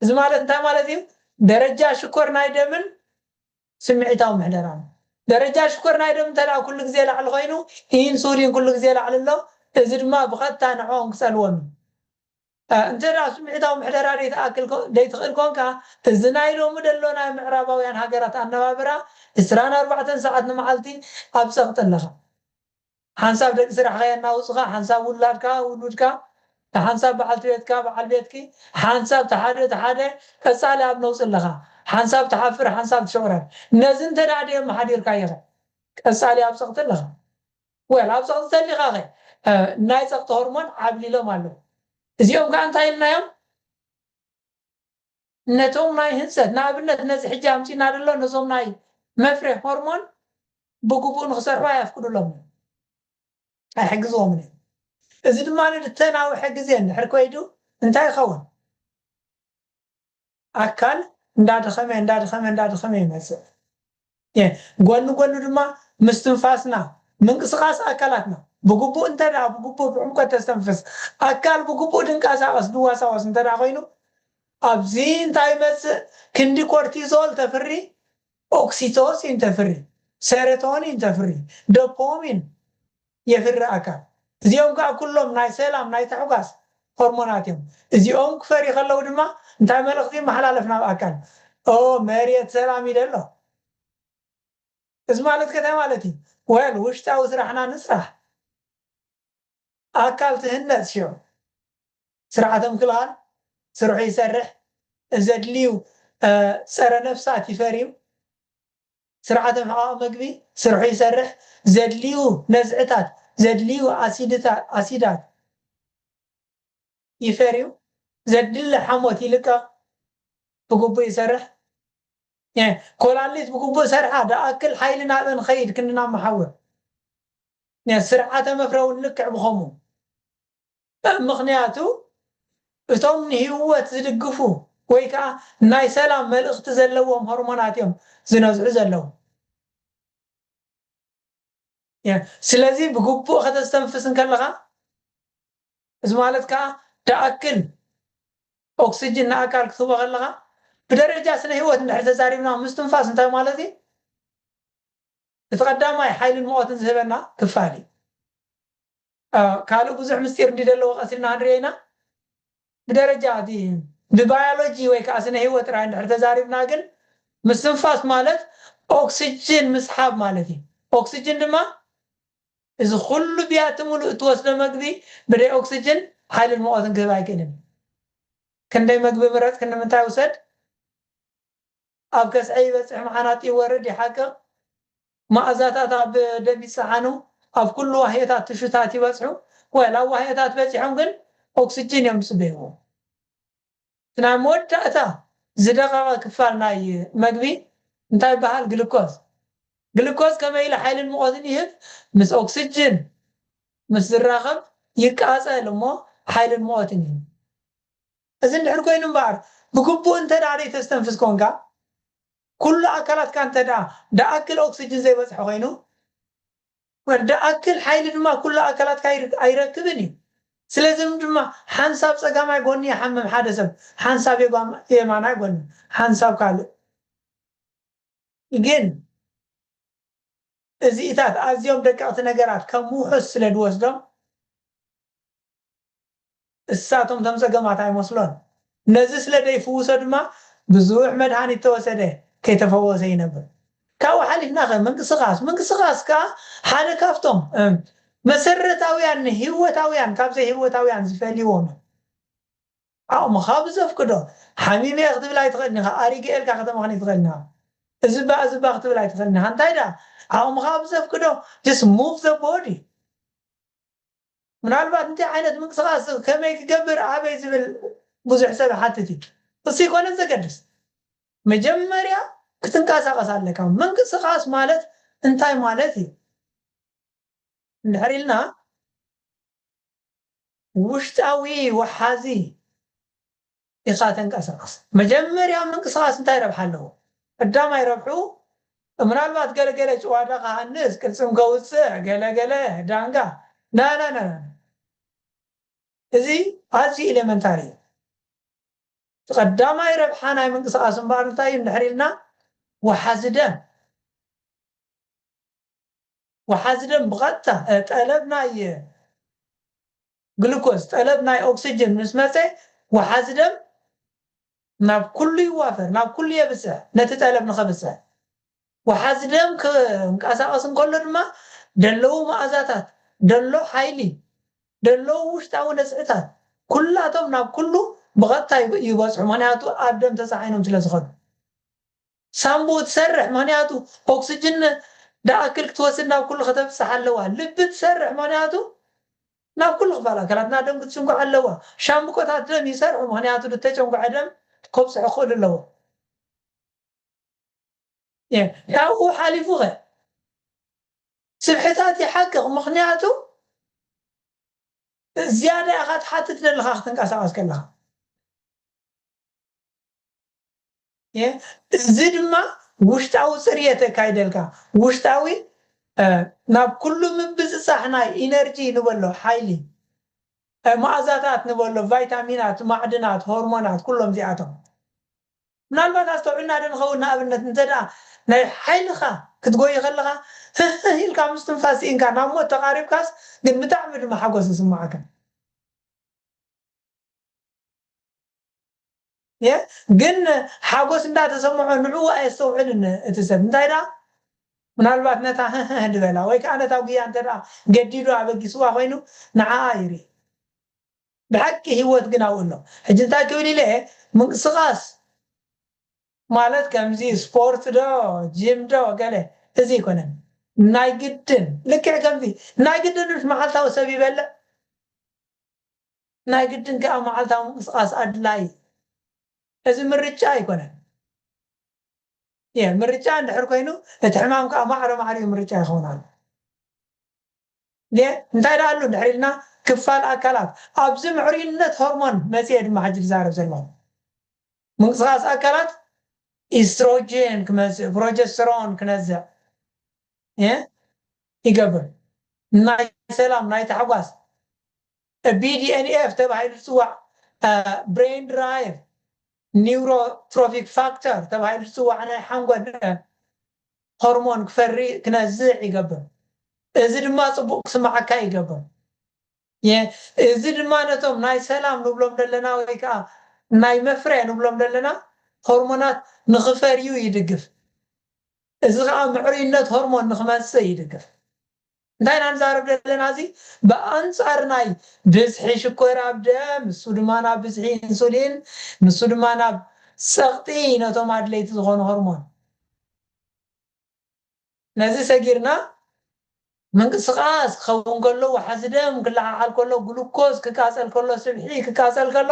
እዚ ማለት እንታይ ማለት እዩ? ደረጃ ሽኮር ናይ ደምን ስምዒታዊ ምሕደራን። ደረጃ ሽኮር ናይ ደም እንተ ደኣ ኩሉ ግዜ ላዕሊ ኮይኑ፣ ኢንሱሊን ኩሉ ግዜ ላዕሊ ኣሎ። እዚ ድማ ብቐጥታ ንዕኦም ክጸልዎም እዩ። እ፣ እንተ ደኣ ስምዒታዊ ምሕደራ ደይትኣክል ኮ-፣ ደይትኽእል ኮንካ፣ እዚ ናይ ሎሚ ደሎ ናይ ምዕራባውያን ሃገራት ኣነባብራ፣ ዕስራን ኣርባዕተን ሰዓት ንመዓልቲ ኣብ ጸቕጢ ኣለኻ። ሓንሳብ ደቂ ስራሕኻ የናውጽኻ፣ ሓንሳብ ውላድካ፣ ውሉድካ፣ ሓንሳብ በዓልቲ ቤትካ፣ በዓል ቤትኪ፣ ሓንሳብ ተሓደ፣ ተሓደ ቀጻሊ ኣብ ነውጺ ኣለኻ። ሓንሳብ ትሓፍር፣ ሓንሳብ ትሸቑረር። ነዚ እንተ ደኣ ደየመሓዲርካዮ ኸ፣ ቀጻሊ ኣብ ጸቕጢ ኣለኻ። ወል፣ ኣብ ጸቕጢ ተሊኻኸ፣ እ፣ ናይ ጸቕጢ ሆርሞን ዓብሊሎም ኣለዉ። እዚኦም ከኣ እንታይ ኢልናዮም? ነቶም ናይ ህንጸት፣ ንኣብነት ነዚ ሕጂ ኣምጺእና ዘሎ፣ ነዞም ናይ መፍረ ሆርሞን ብግቡእ ንኽሰርሑ ኣየፍቅዱሎም፣ ኣይሕግዝዎምን እዮም። እዚ ድማ ንተናውሐ ግዜ እንድሕር ከይዱ እንታይ ይኸውን? ኣካል እንዳደኸመ፣ እንዳደኸመ፣ እንዳደኸመ ይመጽእ። የ-፣ ጎኒ ጎኒ ድማ ምስትንፋስና፣ ምንቅስቓስ ኣካላትና ብግቡእ እንተ ደኣ ብግቡእ ብዕምቆት ተስተንፍስ፣ ኣካል ብግቡእ ድንቀሳቐስ፣ ድዋሳወስ እንተ ደኣ ኮይኑ፣ ኣብዚ እንታይ ይመጽእ? ክንዲ ኮርቲዞል ተፍሪ፣ ኦክሲቶሲን ተፍሪ፣ ሴሮቶኒን ተፍሪ፣ ዶፓሚን የፍሪ ኣካል። እዚኦም ከኣ ኩሎም ናይ ሰላም፣ ናይ ታሕጓስ ሆርሞናት እዮም። እዚኦም ክፈርዩ ከለዉ ድማ እንታይ መልእኽቲ ይመሓላለፍ ናብ ኣካል? ኦ፣ መሬት ሰላም ይደሎ። እዚ ማለት ከ እንታይ ማለት እዩ? ወል፣ ውሽጣዊ ስራሕና ንስራሕ። ኣካል ትህነጽ ሽዑ። ስርዓተ ምክልኻል ስርሑ ይሰርሕ፣ ዘድልዩ ጸረ ነፍሳት ይፈርዩ፣ ስርዓተ ምሕቃቕ መግቢ ስርሑ ይሰርሕ፣ ዘድልዩ ነዝዕታት፣ ዘድልዩ ኣሲድታት ይፈርዩ፣ ዘድሊ ሓሞት ይልቀቕ፣ ብግቡእ ይሰርሕ። ኮላሊት ብግቡእ ሰርሓ ደኣክል ሓይሊ ናበን ኸይድ ክንድና መሓውር። ስርዓተ መፍረ እውን ልክዕ ብኸምኡ። ምኽንያቱ እቶም ንህይወት ዝድግፉ ወይ ከዓ ናይ ሰላም መልእኽቲ ዘለዎም ሆርሞናት እዮም ዝነዝዑ ዘለዉ። ስለዚ ብግቡእ ከተስተንፍስ እንከለኻ፣ እዚ ማለት ከዓ ደኣክል ኦክስጅን ንኣካል ክትህቦ ከለኻ፣ ብደረጃ ስነ ህይወት እንድሕር ተዛሪብና፣ ምስትንፋስ እንታይ ማለት እዩ? እቲ ቀዳማይ ሓይልን ሙቐትን ዝህበና ክፋል እዩ። ካልእ ብዙሕ ምስጢር እንዲ ዘለዎ ቀሲልና ክንሪኦ ኢና። ብደረጃ እቲ ብባዮሎጂ ወይ ከዓ ስነ ህይወት ጥራይ እንድሕር ተዛሪብና ግን፣ ምስትንፋስ ማለት ኦክስጅን ምስሓብ ማለት እዩ። ኦክስጅን ድማ እዚ ኩሉ ብያቲ ሙሉእ እትወስዶ መግቢ ብደይ ኦክስጅን ሓይልን ሙቐትን ክህብ ኣይክእልን። ክንደይ መግቢ ምረጽ፣ ክንምንታይ ውሰድ፣ ኣብ ከስዐ ይበጽሕ፣ መዓናጡ ይወርድ፣ ይሓቅቕ፣ መኣዛታት ኣብ ደም ይጸዓኑ፣ ኣብ ኩሉ ዋህዮታት ትሹታት ይበጽሑ። ወላ ኣብ ዋህዮታት በጺሖም ግን ኦክስጅን እዮም ዝጽበይዎ። እቲ ናይ መወዳእታ ዝደቐቐ ክፋል ናይ መግቢ እንታይ ይበሃል? ግልኮዝ። ግልኮዝ ከመይ ኢሉ ሓይልን ሙቐትን ይህብ? ምስ ኦክስጅን ምስ ዝራኸብ ይቃጸል እሞ ሓይልን ሙቐትን ይህብ። እዚ እንድሕር ኮይኑ እምበኣር፣ ብግቡእ እንተ ደኣ ዘይተስተንፍስ ኮንካ፣ ኩሉ ኣካላትካ እንተ ደኣ ደኣክል ኦክስጅን ዘይበጽሖ ኮይኑ፣ ወ-፣ ደኣክል ሓይሊ ድማ ኩሉ ኣካላትካ ኣይር-፣ ኣይረክብን እዩ። ስለዚ ድማ ሓንሳብ ጸጋማይ ጎኒ ይሓምም ሓደ ሰብ፣ ሓንሳብ የጓም-፣ የማናይ ጎኒ፣ ሓንሳብ ካልእ። ግን እዚኢታት ኣዝዮም ደቀቕቲ ነገራት ከም ውሑስ ስለ ዝወስዶም፣ እሳቶም እቶም ጸገማት ኣይመስሎን። ነዚ ስለ ዘይፍውሶ ድማ ብዙሕ መድሃኒት ተወሰደ፣ ከይተፈወሰ ይነብር። ካብኡ ሓሊፍና ኸ ምንቅስቓስ፣ ምንቅስቓስ ከኣ ሓደ ካብቶም፣ እም፣ መሰረታውያን ንህይወታውያን ካብ ዘይህይወታውያን ዝፈልይዎም እዩ። ዓቕምኻ ብዘፍቅዶ፣ ሓሚመ እየ ክትብል ኣይትኽእልን ኢኻ፣ ኣሪገ እየ ኢልካ ከተመኽኒ ኣይትኽእልን ኢኻ። እዚ እባ፣ እዚ እባ ክትብል ኣይትኽእልን ኢኻ። እንታይ ደኣ? ዓቕምኻ ብዘፍቅዶ፣ just move the body። ምናልባት እንታይ ዓይነት ምንቅስቓስ፣ ከመይ ክገብር፣ ኣበይ ዝብል ብዙሕ ሰብ ይሓትት እዩ። እሱ ኣይኮነን ዘገድስ። መጀመርያ ክትንቀሳቐስ ኣለካ። ምንቅስቓስ ማለት እንታይ ማለት እዩ? እንድሕር ኢልና፣ ውሽጣዊ ወሓዚ ኢኻ ተንቀሳቐስ። መጀመርያ ምንቅስቓስ እንታይ ረብሓ ኣለዎ? ቀዳማይ ረብሑ፣ ምናልባት ገለገለ ጭዋዳ ክሃንስ፣ ቅልጽም ከውጽእ፣ ገለገለ ዳንጋ፣ ና፣ ና፣ ና፣ ና። እዚ ኣዝዩ ኤሌመንታሪ እዩ። እቲ ቀዳማይ ረብሓ ናይ ምንቅስቓስ እምበኣር እንታይ እዩ እንድሕር ኢልና፣ ወሓዚ ደም። ወሓዚ ደም ብቐጥታ፣ እ፣ ጠለብ ናይ፣ እ፣ ግሉኮዝ፣ ጠለብ ናይ ኦክስጅን ምስ መጸ፣ ወሓዚ ደም ናብ ኩሉ ይዋፈር፣ ናብ ኩሉ የብጽሕ፣ ነቲ ጠለብ ንኸብጽሕ። ወሓዚ ደም ክንቀሳቐስ እንከሎ ድማ፣ ደለዉ መኣዛታት፣ ደሎ ሓይሊ፣ ደለዉ ውሽጣዊ ነዝዕታት፣ ኩላቶም ናብ ኩሉ ብቐጥታ ይብ-፣ ይበጽሑ። ምኽንያቱ ኣብ ደም ተጻዒኖም ስለ ዝኸዱ። ሳምቡእ ትሰርሕ፣ ምኽንያቱ ኦክስጅን ደኣክል ክትወስድ ናብ ኩሉ ከተብጽሕ ኣለዋ። ልቢ ትሰርሕ፣ ምኽንያቱ ናብ ኩሉ ክፋል ኣካላትና ደም ክትጭንጉዕ ኣለዋ። ሻምብቆታት ደም ይሰርሑ፣ ምኽንያቱ ዝተጨንጉዐ ደም ከብጽሑ ክኽእሉ ኣለዎ። የ-፣ ካብኡ ሓሊፉ ኸ ስብሕታት ይሓቅቕ፣ ምኽንያቱ ዝያዳ ኢኻ ትሓትት ዘለኻ ክትንቀሳቐስ ከለኻ። የ-፣ እዚ ድማ ውሽጣዊ ጽርየት የካይደልካ። ውሽጣዊ፣ እ፣ ናብ ኩሉ ምብጽጻሕ ናይ ኢነርጂ ንበሎ፣ ሓይሊ፣ እ፣ መኣዛታት ንበሎ፣ ቫይታሚናት፣ ማዕድናት፣ ሆርሞናት፣ ኩሎም እዚኣቶም። ምናልባት ኣስተውዕልና ዶ ንኸውን? ንኣብነት እንተ ደኣ ናይ ሓይልኻ ክትጎይ ከለኻ፣ ህህህ ኢልካ ምስትንፋስ ስኢንካ ናብ ሞት ተቓሪብካስ፣ ግን ብጣዕሚ ድማ ሓጎስ ይስምዓካ። የ-፣ ግን ሓጎስ እንዳተሰምዖ ንዕኡ ኣየስተውዕልን እቲ ሰብ። እንታይ ደኣ? ምናልባት ነታ ህህህ ዝበላ ወይ ከኣ ነታ ጉያ እንተ ደኣ ገዲዱ ኣበጊስዋ ኮይኑ ንዓኣ ይርኢ። ብሓቂ ህይወት ግን ኣብኡ ኣሎ። ሕጂ እንታይ ክብል ኢለ እየ? ምንቅስቓስ ማለት ከምዚ ስፖርት ዶ፣ ጂም ዶ፣ ገለ፣ እዚ ኣይኮነን። ናይ ግድን፣ ልክዕ ከምዚ፣ ናይ ግድን ምስ መዓልታዊ ሰብ ይበልዕ፣ ናይ ግድን ከኣ መዓልታዊ ምንቅስቓስ ኣድላይ። እዚ ምርጫ ኣይኮነን። የ፣ ምርጫ እንድሕር ኮይኑ፣ እቲ ሕማም ከኣ ማዕረ ማዕሪኡ ምርጫ ይኸውን ኣሎ። የ፣ እንታይ ደኣ ኣሎ እንድሕር ኢልና፣ ክፋል ኣካላት፣ ኣብዚ ምዕሩይነት ሆርሞን መጺኤ ድማ ሕጂ ዝዛረብ ዘለኹ። ምንቅስቓስ ኣካላት ኢስትሮጅን ክመጽእ፣ ፕሮጀስተሮን ክነዝዕ፣ የ፣ ይገብር። ናይ ሰላም፣ ናይ ታሕጓስ፣ ቢ ዲ ኤን ኤፍ ተባሂሉ ዝጽዋዕ፣ እ፣ ብሬን ድራይቭ ኒውሮትሮፊክ ፋክተር ተባሂሉ ዝጽዋዕ ናይ ሓንጎል፣ እ፣ ሆርሞን ክፈሪ-፣ ክነዝዕ ይገብር። እዚ ድማ ጽቡቕ ክስምዓካ ይገብር። የ-፣ እዚ ድማ ነቶም ናይ ሰላም ንብሎም ዘለና ወይ ከኣ ናይ መፍረ ንብሎም ዘለና ሆርሞናት ንኽፈርዩ ይድግፍ። እዚ ከኣ ምዕሩይነት ሆርሞን ንኽመጽእ ይድግፍ። እንታይ ኢና ንዛረብ ዘለና? እዚ ብኣንጻር ናይ ብዝሒ ሽኮር ኣብ ደም፣ ንሱ ድማ ናብ ብዝሒ ኢንሱሊን፣ ንሱ ድማ ናብ ጸቕጢ ነቶም ኣድለይቲ ዝኾኑ ሆርሞን። ነዚ ሰጊርና ምንቅስቓስ ክኸውን ከሎ፣ ዋሕዚ ደም ክለዓዓል ከሎ፣ ግሉኮዝ ክቃጸል ከሎ፣ ስብሒ ክቃጸል ከሎ፣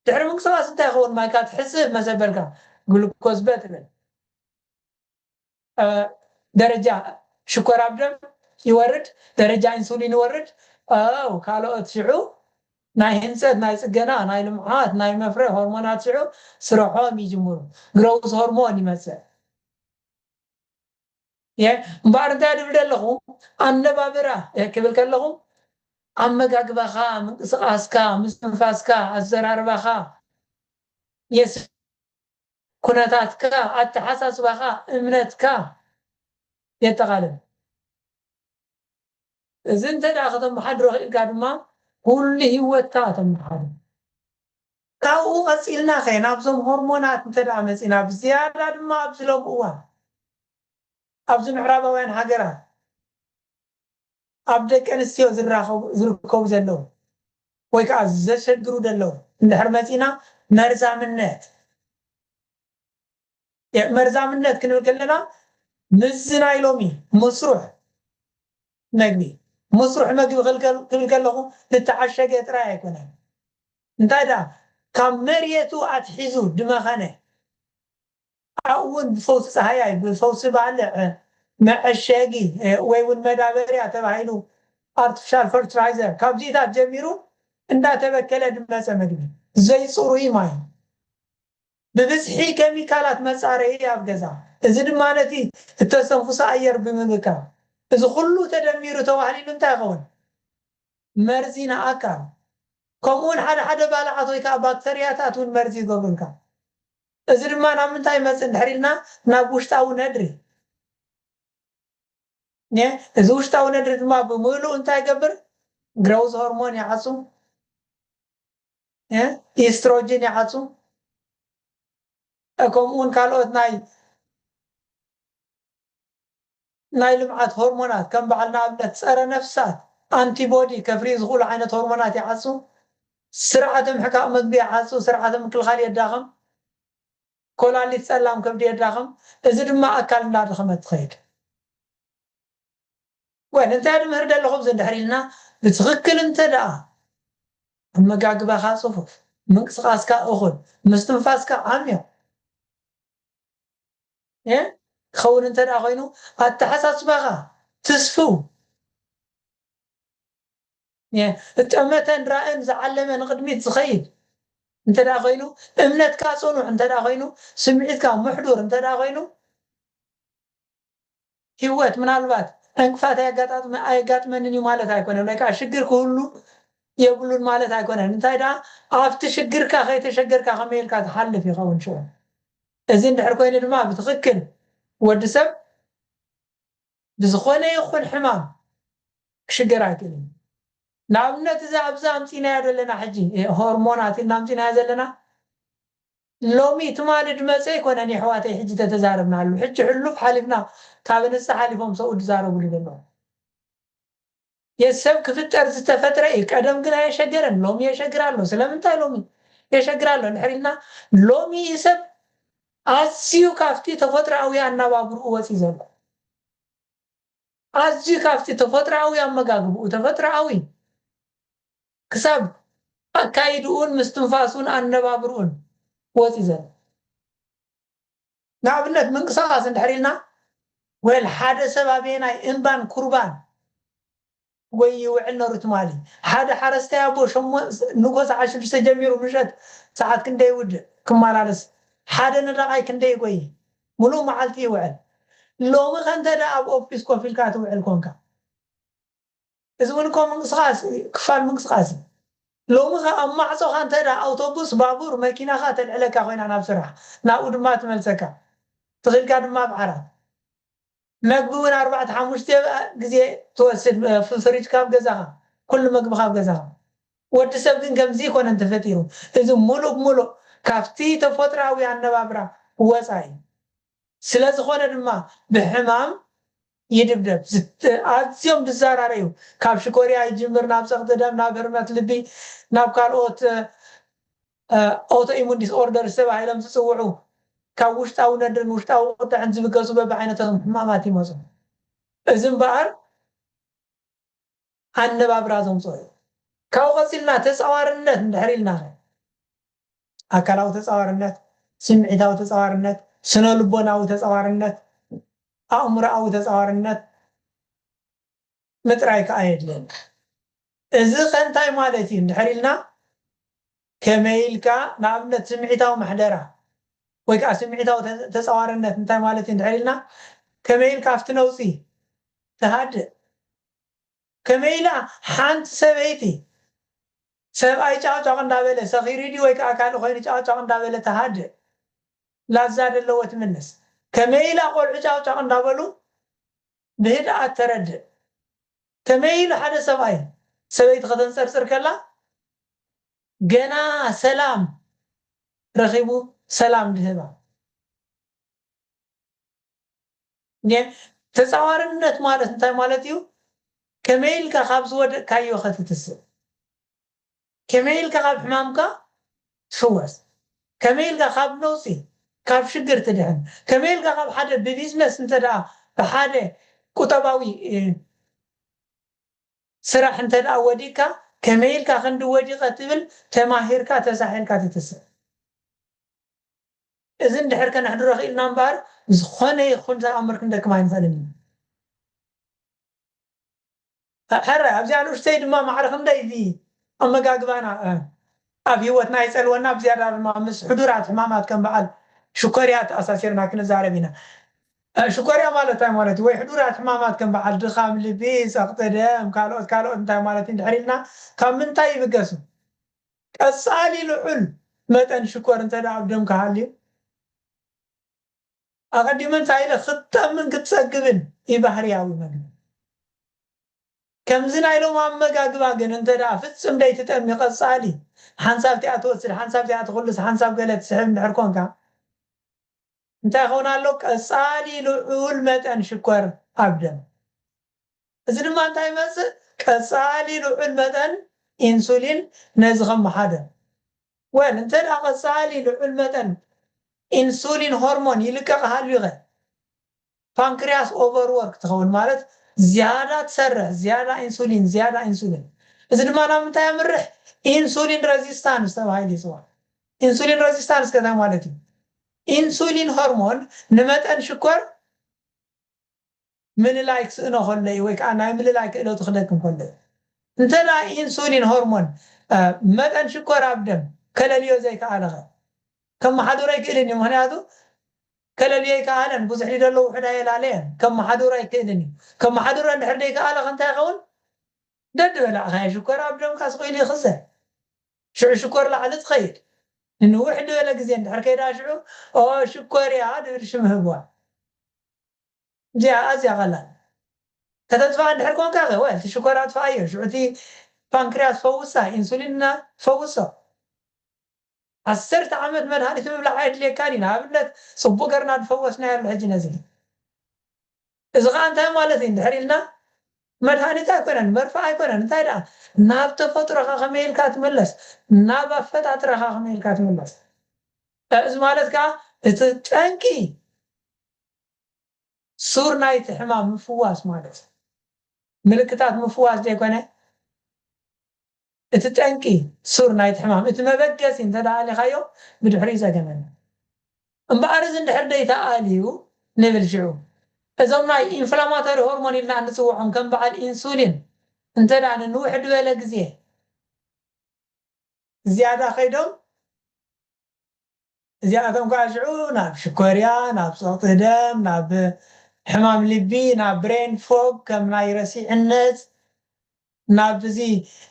ድሕሪ ምንቅስቓስ እንታይ ይኸውን? ማይካ ትሕስብ መሰበልካ፣ ግሉኮዝ በ ትብል። እ፣ ደረጃ ሽኮር ኣብ ደም ይወርድ፣ ደረጃ ኢንሱሊን ይወርድ። ኣው፣ ካልኦት ሽዑ ናይ ህንጸት፣ ናይ ጽገና፣ ናይ ልምዓት፣ ናይ መፍረ ሆርሞናት ሽዑ ስርሖም ይጅምሩ። ግሮውስ ሆርሞን ይመጽእ። የ-፣ እምበኣር እንታይ ድብል ዘለኹ? ኣነባብራ፣ የ-፣ ክብል ከለኹ፣ ኣመጋግባኻ፣ ምንቅስቓስካ፣ ምስትንፋስካ፣ ኣዘራርባኻ፣ የስ-፣ ኩነታትካ፣ ኣተሓሳስባኻ፣ እምነትካ የጠቓልል። እዚ እንተ ደኣ ከተመሓድሮ ክኢልካ ድማ፣ ኩሉ ህይወትካ ከተመሓድሮ። ካብኡ ቀጺልና ኸ ናብዞም ሆርሞናት እንተ ደኣ መጺና፣ ብዝያዳ ድማ ኣብዚ ሎሚ እዋን ኣብዚ ምዕራባውያን ሃገራት ኣብ ደቂ ኣንስትዮ ዝራኸቡ-፣ ዝርከቡ ዘለዉ ወይ ከኣ ዘሸግሩ ዘለዉ እንድሕር መጺና፣ መርዛምነት፣ የ-፣ መርዛምነት ክንብል ከለና ምስዚ ናይ ሎሚ መስሩሕ መግቢ፣ መስሩሕ መግቢ ክብል ከል-፣ ክብል ከለኹ ዝተዓሸገ ጥራይ ኣይኮነን። እንታይ ደኣ፣ ካብ መሬቱ ኣትሒዙ ድመኸነ፣ ኣብኡ እውን ብፈውሲ ጸሃያይ፣ ብፈውሲ ባልዕ፣ መዐሸጊ፣ እ፣ ወይ እውን መዳበርያ ተባሂሉ ኣርቲፊሻል ፈርቲላይዘር፣ ካብዚታት ጀሚሩ እንዳተበከለ ድመጸ መግቢ፣ ዘይጽሩይ ማይ፣ ብብዝሒ ኬሚካላት መጻረዪ ኣብ ገዛ፣ እዚ ድማ ነቲ እተስተንፍሶ ኣየር ብምብካል፣ እዚ ኩሉ ተደሚሩ ተዋህሊሉ እንታይ ይኸውን? መርዚ ንኣካል። ከምኡ እውን ሓደ ሓደ ባልዓት ወይ ከዓ ባክተርያታት እውን መርዚ ይገብሩልካ። እዚ ድማ ናብ ምንታይ ይመጽእ እንድሕር ኢልና፣ ናብ ውሽጣዊ ነድሪ። ኘ-፣ እዚ ውሽጣዊ ነድሪ ድማ ብምሉኡ እንታይ ይገብር? ግሮውዝ ሆርሞን ይዓጹ፣ ኘ-፣ ኢስትሮጅን ይዓጹ፣ እ፣ ከምኡ እውን ካልኦት ናይ፣ ናይ ልምዓት ሆርሞናት፣ ከም በዓል ንኣብነት ጸረ ነፍሳት፣ ኣንቲቦዲ ከፍርዩ ዝኽእሉ ዓይነት ሆርሞናት ይዓጹ፣ ስርዓተ ምሕቃቕ መግቢ ይዓጹ፣ ስርዓተ ምክልኻል የዳኽም፣ ኮላሊት ጸላም ከብዲ የዳኽም። እዚ ድማ ኣካል እንዳደኸመት ትኸይድ። ወን እንታይ ድምህር ደለኹም እዚ እንድሕር ኢልና፣ ብትኽክል እንተ ደኣ ኣመጋግባኻ ጽፉፍ፣ ምንቅስቓስካ እኹል፣ ምስትንፋስካ ዓሚቕ፣ እ፣ ክኸውን እንተ ደኣ ኮይኑ፣ ኣተሓሳስባኻ ትስፍው፣ እ፣ ጠመተን ራእን ዝዓለመ ንቕድሚት ዝኸይድ እንተ ደኣ ኮይኑ፣ እምነትካ ጽኑዕ እንተ ደኣ ኮይኑ፣ ስምዒትካ ምሕዱር እንተ ደኣ ኮይኑ፣ ህይወት ምናልባት ዕንቅፋት ኣየጋጣጥመ-፣ ኣየጋጥመንን እዩ ማለት ኣይኮነን። ወይ ከዓ ሽግር ክህሉ የብሉን ማለት ኣይኮነን። እንታይ ደኣ፣ ኣብቲ ሽግርካ ከይተሸገርካ ከመይ ኢልካ ትሓልፍ ይኸውን ሽዑ። እዚ እንድሕር ኮይኑ ድማ ብትኽክል ወዲ ሰብ ብዝኾነ ይኹን ሕማም ክሽገር ኣይክእልን። ንኣብነት እዛ ኣብዛ ኣምጺናያ ዘለና ሕጂ፣ እ፣ ሆርሞናት ኢልና ኣምጺናያ ዘለና፣ ሎሚ ትማሊ ድመጸ ኣይኮነን የሕዋተይ፣ ሕጂ ተተዛረብናሉ። ሕጂ ሕሉፍ ሓሊፍና ካብ ኣንስቲ ሓሊፎም ሰብኡት ዝዛረብሉ ዘለዉ። የሰብ ክፍጠር ዝተፈጥረ እዩ። ቀደም ግን ኣየሸገረን፣ ሎሚ የሸግር ኣሎ። ስለምንታይ ሎሚ የሸግር ኣሎ እንድሕር ኢልና፣ ሎሚ እዩ ሰብ ኣዝዩ ካብቲ ተፈጥሮኣዊ ኣነባብርኡ ወፂ ዘሎ። ኣዝዩ ካብቲ ተፈጥሮኣዊ ኣመጋግብኡ፣ ተፈጥሮኣዊ ክሳብ ኣካይድኡን ምስትንፋሱን ኣነባብርኡን ወፂ ዘሎ። ንኣብነት ምንቅስቃስ እንድሕር ኢልና፣ ወል ሓደ ሰብ ኣበየናይ እምባን ኩርባን ወይ ይውዕል ነሩ ትማሊ። ሓደ ሓረስታይ ኣቦ ሸሞ-፣ ንጎ ሰዓት ሽዱሽተ ጀሚሩ ምሸት ሰዓት ክንደይ ይውድእ ክመላለስ፣ ሓደ ነዳቃይ ክንደይ ይጎይ፣ ሙሉእ መዓልቲ ይውዕል። ሎሚ ከ እንተ ደኣ ኣብ ኦፊስ ኮፍ ኢልካ ትውዕል ኮንካ፣ እዚ እውን እኮ ምንቅስቃስ እዩ፣ ክፋል ምንቅስቃስ እዩ። ሎሚ ከ ኣብ ማዕጾኻ እንተ ደኣ ኣውቶቡስ፣ ባቡር፣ መኪናኻ ተልዕለካ ኮይና ናብ ስራሕ፣ ናብኡ ድማ ትመልሰካ፣ ትኽልካ ድማ ኣብ ዓራት። መግቢ እውን ኣርባዕተ ሓሙሽተ ግዜ ትወስድ፣ እ፣ ፍ-፣ ፍሪጅካ ኣብ ገዛኻ፣ ኩሉ መግብኻ ኣብ ገዛኻ። ወዲ ሰብ ግን ከምዚ ኣይኮነን ተፈጢሩ። እዚ ሙሉእ ብሙሉእ ካብቲ ተፈጥሮኣዊ ኣነባብራ ወጻኢ እዩ። ስለ ዝኾነ ድማ ብሕማም ይድብደብ። ዝት-፣ ኣዝዮም ዝዘራረዩ፣ ካብ ሽኮርያ ይጅምር፣ ናብ ጸቕጢ ደም፣ ናብ ህርመት ልቢ፣ ናብ ካልኦት፣ እ፣ እ፣ ኣውቶ ኢሙን ዲስኦርደርስ ተባሂሎም ዝጽውዑ፣ ካብ ውሽጣዊ ነድርን ውሽጣዊ ቁጥዕን ዝብገሱ በብዓይነቶም ሕማማት ይመጹ። እዚ እምበኣር ኣነባብራ ዘምጽኦ እዩ። ካብኡ ቀጺልና ተጻዋርነት እንድሕር ኢልና፣ ኣካላዊ ተጻዋርነት፣ ስምዒታዊ ተጻዋርነት፣ ስነ ልቦናዊ ተጻዋርነት፣ ኣእምሮኣዊ ተጻዋርነት ምጥራይ ከኣ የድልየና። እዚ ከ እንታይ ማለት እዩ እንድሕር ኢልና፣ ከመይ ኢልካ ንኣብነት ስምዒታዊ ምሕደራ ወይ ከኣ ስምዒታዊ ተ-፣ ተጻዋርነት እንታይ ማለት እዩ እንድሕር ኢልና፣ ከመይ ኢልካ ኣብቲ ነውጺ ትሃድእ፣ ከመይ ኢላ ሓንቲ ሰበይቲ ሰብኣይ ጫቕጫቕ እንዳበለ ሰኺሩ ድዩ ወይ ከኣ ካልእ ኮይኑ ጫቕጫቕ እንዳበለ ትሃድእ፣ ላዛ ዘለዎ ትምልስ፣ ከመይ ኢላ ቆልዑ ጫቕጫቕ እንዳበሉ ብህድኣት ተረድእ፣ ከመይ ኢሉ ሓደ ሰብኣይ ሰበይቲ ከተንጸርጽር ከላ ገና ሰላም ረኺቡ ሰላም ድህባ። እየ። ተጻዋርነት ማለት እንታይ ማለት እዩ? ከመይ ኢልካ ካብ ዝወደቅካዮ ኸትትስእ፣ ከመይ ኢልካ ካብ ሕማምካ ትፍወስ፣ ከመይ ኢልካ ካብ ነውጺ፣ ካብ ሽግር ትድሕን፣ ከመይ ኢልካ ካብ ሓደ ብቢዝነስ እንተ ደኣ ብሓደ ቁጠባዊ፣ እ፣ ስራሕ እንተ ደኣ ወዲቅካ፣ ከመይ ኢልካ ክንዲ ወዲቐ ትብል ተማሂርካ ተሳሒልካ ትትስእ። እዚ እንድሕር ከነሕድሮ ክኢልና እምበኣር፣ ዝኾነ ይኹን ተኣምር ክንደክም ኣይንኽእልን ኢና። ሕራይ ኣብዚኣ ንእሽተይ ድማ ማዕረ ክንደይ እዚ ኣመጋግባና፣ እ፣ ኣብ ህይወትና ይጸልወና፣ ብዝያዳ ድማ ምስ ሕዱራት ሕማማት ከም በዓል ሽኮርያ ተኣሳሲርና ክንዛረብ ኢና። እ፣ ሽኮርያ ማለት እንታይ ማለት እዩ? ወይ ሕዱራት ሕማማት ከም በዓል ድኻም ልቢ፣ ጸቕጢ ደም፣ ካልኦት ካልኦት እንታይ ማለት እዩ እንድሕር ኢልና፣ ካብ ምንታይ ይብገሱ? ቀጻሊ ልዑል መጠን ሽኮር እንተ ደኣ ኣብ ደምካ ሃልዩ፣ ኣቐዲመ እንታይ ኢለ፣ ክትጠምን ክትጸግብን እዩ ባህርያዊ መግቢ። ከምዚ ናይ ሎም ኣመጋግባ ግን እንተ ደኣ ፍጽም ደይትጠሚ፣ ቀጻሊ ሓንሳብ እቲኣ ትወስድ፣ ሓንሳብ እቲኣ ትኹልስ፣ ሓንሳብ ገለ ትስሕብ እንድሕር ኮንካ፣ እንታይ ይኸውን ኣሎ? ቀጻሊ ልዑል መጠን ሽኮር ኣብ ደም። እዚ ድማ እንታይ ይመጽእ? ቀጻሊ ልዑል መጠን ኢንሱሊን ነዚ ከመሓደር። ወል እንተ ደኣ ቀጻሊ ልዑል መጠን ኢንሱሊን ሆርሞን ይልቀቕ ሃልዩ ኸ? ፓንክርያስ ኦቨርወርክ ትኸውን፣ ማለት ዝያዳ ትሰርሕ፣ ዝያዳ ኢንሱሊን፣ ዝያዳ ኢንሱሊን። እዚ ድማ ናብ ምንታይ የምርሕ? ኢንሱሊን ሬዚስታንስ ተባሂሉ ይጽዋዕ። ኢንሱሊን ሬዚስታንስ ከ እንታይ ማለት እዩ? ኢንሱሊን ሆርሞን ንመጠን ሽኮር ምልላይ ክስእኖ ከሎ እዩ፣ ወይ ከዓ ናይ ምልላይ ክእለቱ ክደክም ከሎ እዩ። እንተ ደኣ ኢንሱሊን ሆርሞን፣ እ፣ መጠን ሽኮር ኣብ ደም ከለልዮ ዘይከኣለ ኸ? ከመሓድሮ ኣይክእልን እዩ። ምኽንያቱ ከለልዮ ኣይከኣለን። ብዙሕ ድዩ ዘሎ ውሑድ ኣየላለየን። ከመሓድሮ ኣይክእልን እዩ። ከመሓድሮ እንድሕር ደይከኣለ ከ እንታይ ይኸውን? ደድ በላዕካዮ ሽኮር ኣብ ደምካ ስቕ ኢሉ ይኽዘን። ሽዑ ሽኮር ላዕሊ ትኸይድ። ንንውሕ ዝበለ ግዜ እንድሕር ከይዳ ሽዑ፣ "ኦ፣ ሽኮር እያ" ድብል ሽም ህብዋ። እዚኣ ኣዝያ ቀላል። ከተጥፍኣ እንድሕር ኮንካ ከ፣ ወል፣ እቲ ሽኮር ኣጥፍኣዮ። ሽዑ እቲ ፓንክርያስ ፈውሳ፣ ኢንሱሊን ፈውሶ። ዓሰርተ ዓመት መድሃኒት ምብላዕ ኣየድልየካን እዩ። ንኣብነት፣ ጽቡቕ ገርና ዝፈወስናዮ ኣሎ ሕጂ ነዚ። እዚ ኸኣ እንታይ ማለት እዩ እንድሕር ኢልና፣ መድሃኒት ኣይኮነን፣ መርፍእ ኣይኮነን። እንታይ ደኣ ናብ ተፈጥሮኻ ከመይ ኢልካ ትምለስ? ናብ ኣፈጣጥራኻ ከመይ ኢልካ ትምለስ? እዚ ማለት ከኣ እቲ ጠንቂ ሱር ናይቲ ሕማም ምፍዋስ ማለት እዩ። ምልክታት ምፍዋስ ዘይኮነ እቲ ጠንቂ ሱር ናይቲ ሕማም፣ እቲ መበገሲ እንተ ደኣ ኣሊኻዮ ብድሕሪኡ ጸገም የለን። እምበኣር እዚ እንድሕር ደይተኣልዩ ንብል ሽዑ እዞም ናይ ኢንፍላማቶሪ ሆርሞን ኢልና እንጽውዖም ከም በዓል ኢንሱሊን እንተ ደኣ ንንውሕ ዝበለ ግዜ ዝያዳ ከይዶም እዚኣቶም ከዓ ሽዑ ናብ ሽኮርያ፣ ናብ ጸቕጢ ደም፣ ናብ ሕማም ልቢ፣ ናብ ብሬን ፎግ ከም ናይ ረሲዕነት፣ ናብ እዚ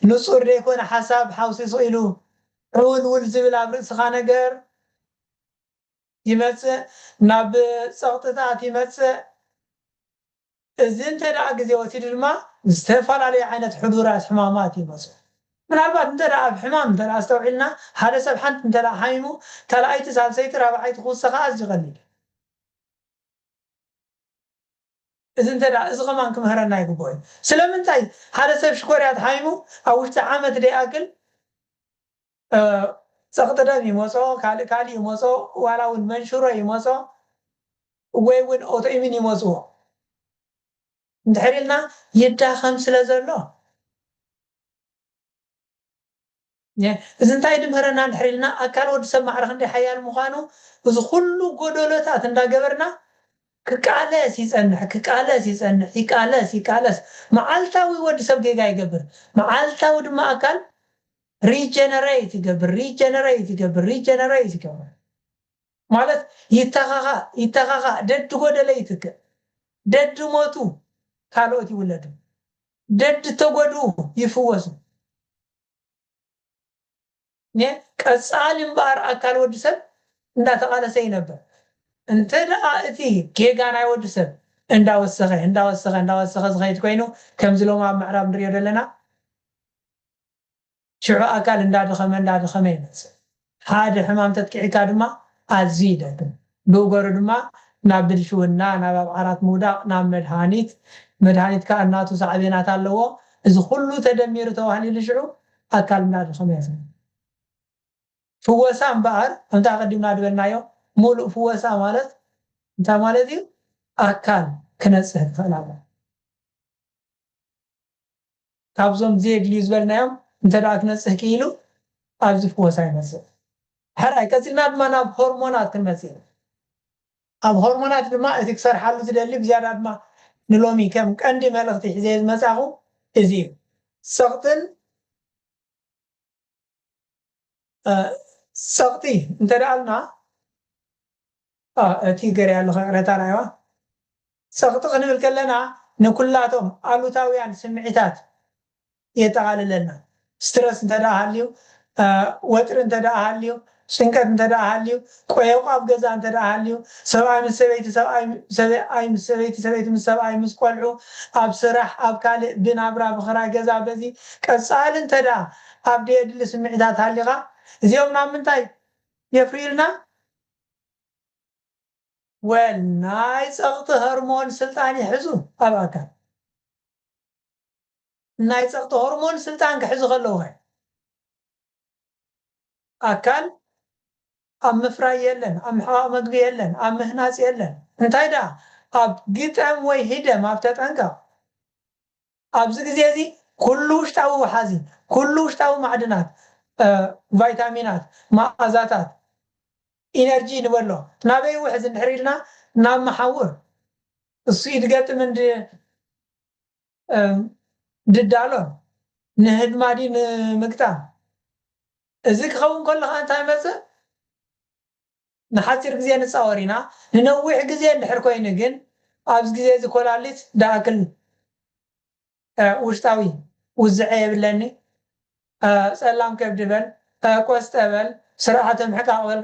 ንጹር ዘይኮነ ሓሳብ ሓውሲሱ ኢሉ ዕውልውል ዝብል ኣብ ርእስኻ ነገር ይመጽእ፣ ናብ ጸቕጥታት ይመጽእ። እዚ እንተ ደኣ ግዜ ወሲዱ ድማ ዝተፈላለዩ ዓይነት ሕዱራት ሕማማት ይመጹ። ምናልባት እንተ ደኣ ኣብ ሕማም እንተ ደኣ ኣስተውዒልና ሓደ ሰብ ሓንቲ እንተ ደኣ ሓሚሙ ካልኣይቲ ሳልሰይቲ ራብዓይቲ ክውሰኻ ኣዝዩ ቀሊል። እዚ እንተ ደኣ እዚ ከማን ክምህረና ይግብኦ እዩ። ስለምንታይ ሓደ ሰብ ሽኮርያ ተሓሚሙ ኣብ ውሽጢ ዓመት ደይኣክል ጸቕጢ ደም ይመጾ፣ ካልእ ካልእ ይመጾ፣ ዋላ እውን መንሽሮ ይመጾ ወይ እውን ኦቶኢሚን ይመጽዎ እንድሕር ኢልና ይዳኸም ስለ ዘሎ እዚ እንታይ ድምህረና እንድሕር ኢልና ኣካል ወዲ ሰብ ማዕረ ክንደይ ሓያል ምዃኑ እዚ ኩሉ ጎደሎታት እንዳገበርና ክቃለስ ይጸንሕ ክቃለስ ይጸንሕ ይቃለስ ይቃለስ መዓልታዊ ወዲ ሰብ ጌጋ ይገብር መዓልታዊ ድማ ኣካል ሪጀነሬት ይገብር ሪጀነሬት ይገብር ሪጀነሬት ይገብር ማለት ይተኻኻ ይተኻኻ ደድ ጎደለ ይትክእ ደድ ሞቱ ካልኦት ይውለዱ ደድ ተጎድኡ ይፍወሱ ቀጻሊ እምበኣር ኣካል ወዲ ሰብ እንዳተቓለሰ ይነብር እንተ ደኣ እቲ ጌጋ ናይ ወዲ ሰብ እንዳወሰኸ እንዳወሰኸ እንዳወሰኸ ዝኸይድ ኮይኑ ከምዚ ሎም ኣብ ምዕራብ ንሪኦ ዘለና ሽዑ ኣካል እንዳደኸመ እንዳደኸመ ይመፅእ። ሓደ ሕማም ተጥቂዕካ ድማ ኣዝዩ ይደክም። ብእገሩ ድማ ናብ ብልሽውና፣ ናብ ኣብ ዓራት ምውዳቕ፣ ናብ መድሃኒት፣ መድሃኒት ከዓ እናቱ ሳዕቤናት ኣለዎ። እዚ ኩሉ ተደሚሩ ተባህሊሉ ሽዑ ኣካል እንዳደኸመ ይኸይድ። ፍወሳ እምበኣር ከምቲ ኣቐዲምና ዝበልናዮ ሙሉእ ፍወሳ ማለት እንታይ ማለት እዩ? ኣካል ክነፅህ ክኽእል ኣለዎ። ካብዞም ዘየድልዩ ዝበልናዮም እንተ ደኣ ክነጽህ ክኢሉ ኣብዚ ፍወሳ ይመጽእ። ሕራይ ቀጺልና ድማ ናብ ሆርሞናት ክንመጽእ ኢና። ኣብ ሆርሞናት ድማ እቲ ክሰርሓሉ ዝደሊ ብዝያዳ ድማ ንሎሚ ከም ቀንዲ መልእኽቲ ሒዘ ዝመጻኹ እዚ እዩ። ጸቕጥን ጸቕጢ እንተ ደኣ ኣልና እቲ ገርያ ኣለኹ ይቕረታ ራይዋ ጸቕጢ ክንብል ከለና ንኩላቶም ኣሉታውያን ስምዒታት የጠቓልለልና። ስትረስ እንተ ደኣ ሃልዩ፣ ወጥሪ እንተ ደኣ ሃልዩ፣ ጭንቀት እንተ ደኣ ሃልዩ፣ ቆየቋ ኣብ ገዛ እንተ ደኣ ሃልዩ፣ ሰብኣይ ምስ ሰበይቲ፣ ሰብኣይ ምስ ሰበይቲ ምስ ቆልዑ፣ ኣብ ስራሕ፣ ኣብ ካልእ ብናብራ ብኽራይ ገዛ በዚ ቀጻሊ እንተ ደኣ ኣብ ደየድሊ ስምዒታት ሃሊኻ እዚኦም ናብ ምንታይ የፍርዩልና? ወል ናይ ጸቕጢ ሆርሞን ስልጣን ይሕዙ ኣብ ኣካል። ናይ ጸቕጢ ሆርሞን ስልጣን ክሕዙ ከለዉ ኸ ኣካል ኣብ ምፍራይ የለን፣ ኣብ ምሕቓቕ መግቢ የለን፣ ኣብ ምህናጽ የለን። እንታይ ደኣ ኣብ ግጠም ወይ ህደም ኣብ ተጠንቀቕ። ኣብዚ ግዜ እዚ ኩሉ ውሽጣዊ ወሓዚ፣ ኩሉ ውሽጣዊ ማዕድናት፣ ቫይታሚናት፣ መኣዛታት፣ ኢነርጂ ንበሎ ናበይ ይውሕዝ እንድሕር ኢልና ናብ መሓውር እሱ እዩ ድገጥም እንድ ድዳሎን ንህድማ ድዩ ንምግጣም እዚ ክኸውን ከሎ ከዓ እንታይ ይመፅእ ንሓፂር ግዜ ንፃወር ኢና ንነዊሕ ግዜ እንድሕር ኮይኑ ግን ኣብዚ ግዜ እዚ ኮላሊት ዳኣክል ውሽጣዊ ውዝዐ የብለኒ ጸላም ከብዲ በል ቆስጠ በል ስርዓተ ምሕቃቕ በል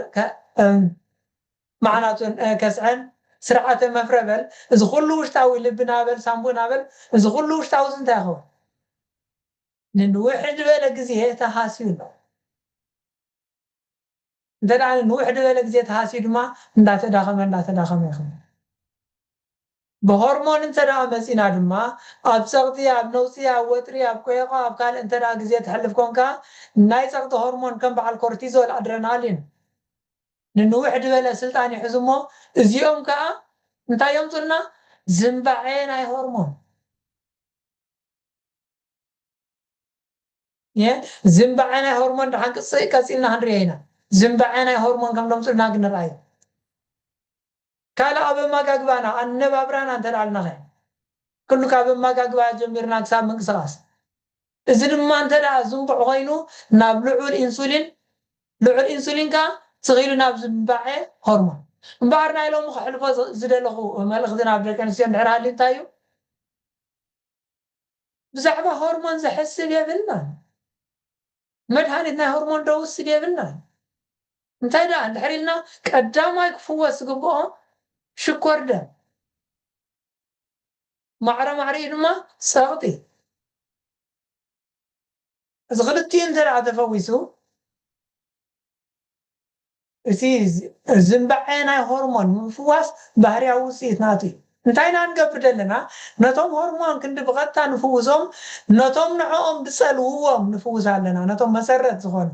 ማዕናቱን ከስዐን ስርዓተ መፍረ በል እዚ ኩሉ ውሽጣዊ ልብና በል ሳምቡና በል እዚ ኩሉ ውሽጣዊ እዚ እንታይ ይኸውን ንንውሕ ዝበለ ግዜ ተሃስዩ ኣሎ እንተ ደኣ ንውሕ ዝበለ ግዜ ተሃስዩ ድማ እንዳተዳኸመ እንዳተዳኸመ ይኸይድ። ብሆርሞን እንተ ደኣ መጺና ድማ፣ ኣብ ጸቕጢ፣ ኣብ ነውጺ፣ ኣብ ወጥሪ፣ ኣብ ቆየቋ፣ ኣብ ካልእ እንተ ደኣ ግዜ ተሕልፍ ኮንካ፣ ናይ ጸቕጢ ሆርሞን ከም በዓል ኮርቲዞል፣ ኣድረናሊን፣ ንንውሕ ዝበለ ስልጣን ይሕዙ እሞ፣ እዚኦም ከኣ እንታይ የምጹልና? ዝንባዔ ናይ ሆርሞን። ዝንባዐ ናይ ሆርሞን ደሓን ቅጽ ቀጺልና ክንሪኦ ኢና። ዝንባዐ ናይ ሆርሞን ከም ደምጹልና ግን ንርኣዮ። ካልእ ኣብ ኣመጋግባና፣ ኣነባብራና እንተ ደኣ ኣልናኸ፣ ኩሉ ካብ ኣመጋግባ ጀሚርና ክሳብ ምንቅስቓስ። እዚ ድማ እንተ ደኣ ዝንቡዕ ኮይኑ ናብ ልዑል ኢንሱሊን፣ ልዑል ኢንሱሊን ከኣ ስቕ ኢሉ ናብ ዝንባዐ ሆርሞን። እምበኣር ናይ ሎሚ ከሕልፎ ዝ-፣ ዝደለኹ መልእኽቲ ናብ ደቂ ኣንስትዮ እንድሕር ሃልዩ እንታይ እዩ? ብዛዕባ ሆርሞን ዘሕስብ የብልናን። መድሃኒት ናይ ሆርሞን ዶ ውስድ የብልናን። እንታይ ደኣ እንድሕር ኢልና ቀዳማይ ክፍወስ ዝግብኦ ሽኮር ደም፣ ማዕረ ማዕሪኡ ድማ ጸቕጢ። እዚ ክልቲኡ እንተ ደኣ ተፈዊሱ እቲ ዝ-፣ ዝንባዐ ናይ ሆርሞን ምፍዋስ ባህርያዊ ውጽኢት ናቱ እዩ። እንታይ ኢና ንገብር ዘለና? ነቶም ሆርሞን ክንዲ ብቐጥታ ንፍውሶም፣ ነቶም ንዕኦም ዝጸልውዎም ንፍውስ ኣለና። ነቶም መሰረት ዝኾኑ፣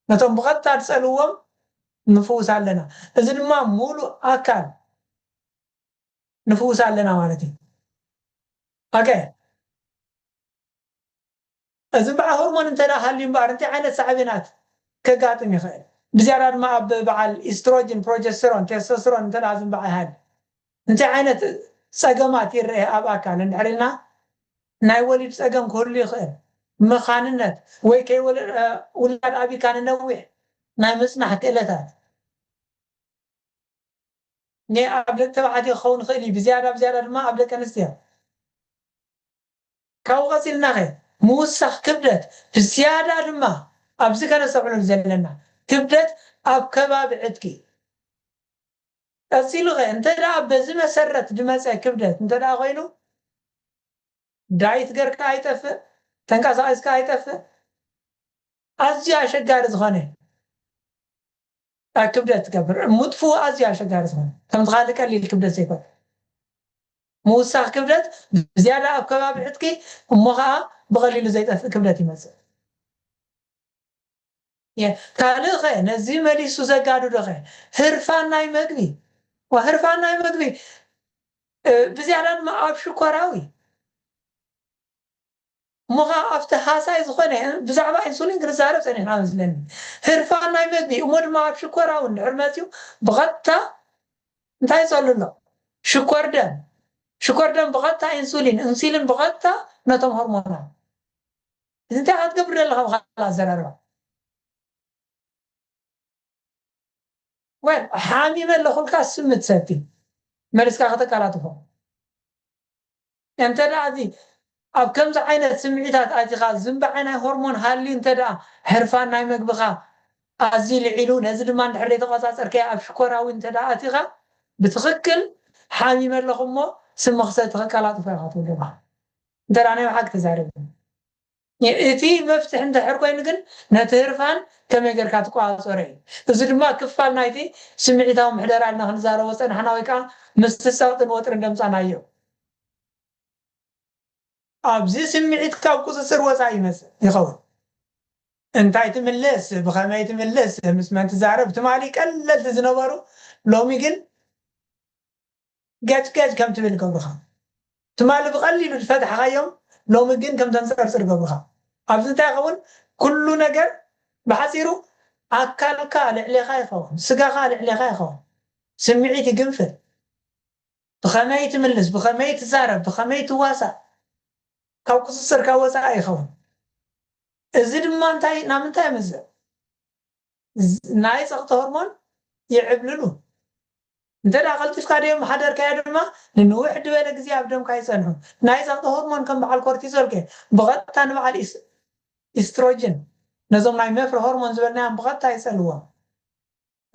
ነቶም ብቐጥታ ዝጸልውዎም ንፍውስ ኣለና። እዚ ድማ ሙሉእ ኣካል ንፍውስ ኣለና ማለት እዩ። ኦኬ። እዚ እምበኣር ሆርሞን እንተ ደኣ ሃልዩ እምበኣር እንታይ ዓይነት ሳዕቤናት ከጋጥም ይኽእል? ብዝያዳ ድማ ኣብ በዓል ኢስትሮጅን፣ ፕሮጀስተሮን፣ ቴስቶስተሮን እንተ ደኣ ዝንባዕ ይሃሉ እንታይ ዓይነት ጸገማት ይረአ ኣብ ኣካል እንድሕር ኢልና ናይ ወሊድ ጸገም ክህሉ ይኽእል። መኻንነት ወይ ከይወለ-፣ እ፣ ውላድ ኣቢካ ንነዊሕ ናይ ምጽናሕ ክእለታት። ን-፣ ኣብ ደቂ ተባዕትዮ ክኸውን ይኽእል እዩ። ብዝያዳ፣ ብዝያዳ ድማ ኣብ ደቂ ኣንስትዮ። ካብኡ ቀጺልናኸ ምውሳኽ ክብደት፣ ብዝያዳ ድማ ኣብዚ ከነስተውዕለሉ ዘለና ክብደት ኣብ ከባቢ ዕጥቂ። ቀጺሉኸ እንተ ደኣ በዚ መሰረት ዝመጸ ክብደት እንተ ደኣ ኮይኑ፣ ዳይት ገርካ ኣይጠፍእ፣ ተንቀሳቒስካ ኣይጠፍእ። ኣዝዩ ኣሸጋሪ ዝኾነ፣ ኣ፣ ክብደት ትገብር። ምጥፍኡ ኣዝዩ ኣሸጋሪ ዝኾነ፣ ከምቲ ካልእ ቀሊል ክብደት ዘይኮነ። ምውሳኽ ክብደት ብዝያዳ ኣብ ከባቢ ዕጥቂ፣ እሞ ኸኣ ብቐሊሉ ዘይጠፍእ ክብደት ይመጽእ። የ-፣ ካልእ ኸ ነዚ መሊሱ ዘጋድዶ ኸ ህርፋን ናይ መግቢ። ዋ፣ ህርፋን ናይ መግቢ፣ እ፣ ብዝያዳ ድማ ኣብ ሽኮራዊ። እሞ ኸኣ ኣብቲ ሃሳይ ዝኾነ ብዛዕባ ኢንሱሊን ክንዛረብ ጸኒሕና መስለኒ። ህርፋን ናይ መግቢ፣ እሞ ድማ ኣብ ሽኮራዊ እንድሕር መጺኡ ብቐጥታ እንታይ ይጸሉ ኣሎ? ሽኮር ደም። ሽኮር ደም ብቐጥታ ኢንሱሊን፣ ኢንሱሊን ብቐጥታ ነቶም ሆርሞናት። እዚ እንታይ ክትገብር ዘለኻ ብኻልእ ኣዘራርባ? ወል፣ ሓሚመ ኣለኹ ኢልካ ስም ትሰቲ፣ መሊስካ ከተቀላጥፎ። እንተ ደኣ እዚ ኣብ ከምዚ ዓይነት ስምዒታት ኣቲኻ፣ ዝንባዐ ናይ ሆርሞን ሃልዩ እንተ ደኣ፣ ህርፋን ናይ መግብኻ ኣዝዩ ልዒሉ፣ ነዚ ድማ እንድሕር ዘይተቆጻጸርካዮ ኣብ ሽኮራዊ እንተ ደኣ ኣቲኻ፣ ብትኽክል ሓሚመ ኣለኹ እሞ ስሚ ክሰቲ ከቀላጥፎ ኢኻ ትብሎ ኢኻ። እንተ ደኣ ናይ ብሓቂ ተዛሪብና። እቲ መፍትሒ እንድሕር ኮይኑ ግን ነቲ ህርፋን ከመይ ጌርካ ትቆጻጸሮ እዩ። እዚ ድማ ክፋል ናይቲ ስምዒታዊ ምሕደራ ኢልና ክንዛረቦ ዝጸናሕና ወይ ከኣ ምስቲ ጸቕጥን ወጥርን ዘምጻእናዮ። ኣብዚ ስምዒት ካብ ቁጽጽር ወጻኢ ይመጽእ ይኸውን። እንታይ ትምልስ፣ ብኸመይ ትምልስ፣ ምስ መን ትዛረብ፣ ትማሊ ቀለልቲ ዝነበሩ ሎሚ ግን ገጭ ገጭ ከም ትብል ይገብሩኻ። ትማሊ ብቐሊሉ ዝፈታሕካዮም ሎሚ ግን ከም ተንጸርጽር ይገብሩኻ። ኣብዚ እንታይ ይኸውን? ኩሉ ነገር ብሓጺሩ ኣካልካ ልዕሌኻ ይኸውን፣ ስጋኻ ልዕሌኻ ይኸውን። ስምዒት ይግንፍል። ብኸመይ ትምልስ፣ ብኸመይ ትዛረብ፣ ብኸመይ ትዋሳእ፣ ካብ ቁጽጽርካ ወጻኢ ይኸውን። እዚ ድማ እንታይ፣ ናብ ምንታይ የምዝእ? ዝ-፣ ናይ ጸቕጢ ሆርሞን ይዕብልሉ። እንተ ደኣ ቀልጢፍካ ደየመሓደርካዮ ድማ ንንውሕ ዝበለ ግዜ ኣብ ደምካ ይጸንሑ። ናይ ጸቕጢ ሆርሞን ከም በዓል ኮርቲዞል ከ ብቐጥታ ንበዓል ኢስ-፣ ኢስትሮጅን፣ ነዞም ናይ መፍረ ሆርሞን ዝበልናዮም ብቐጥታ ይጸልዎም።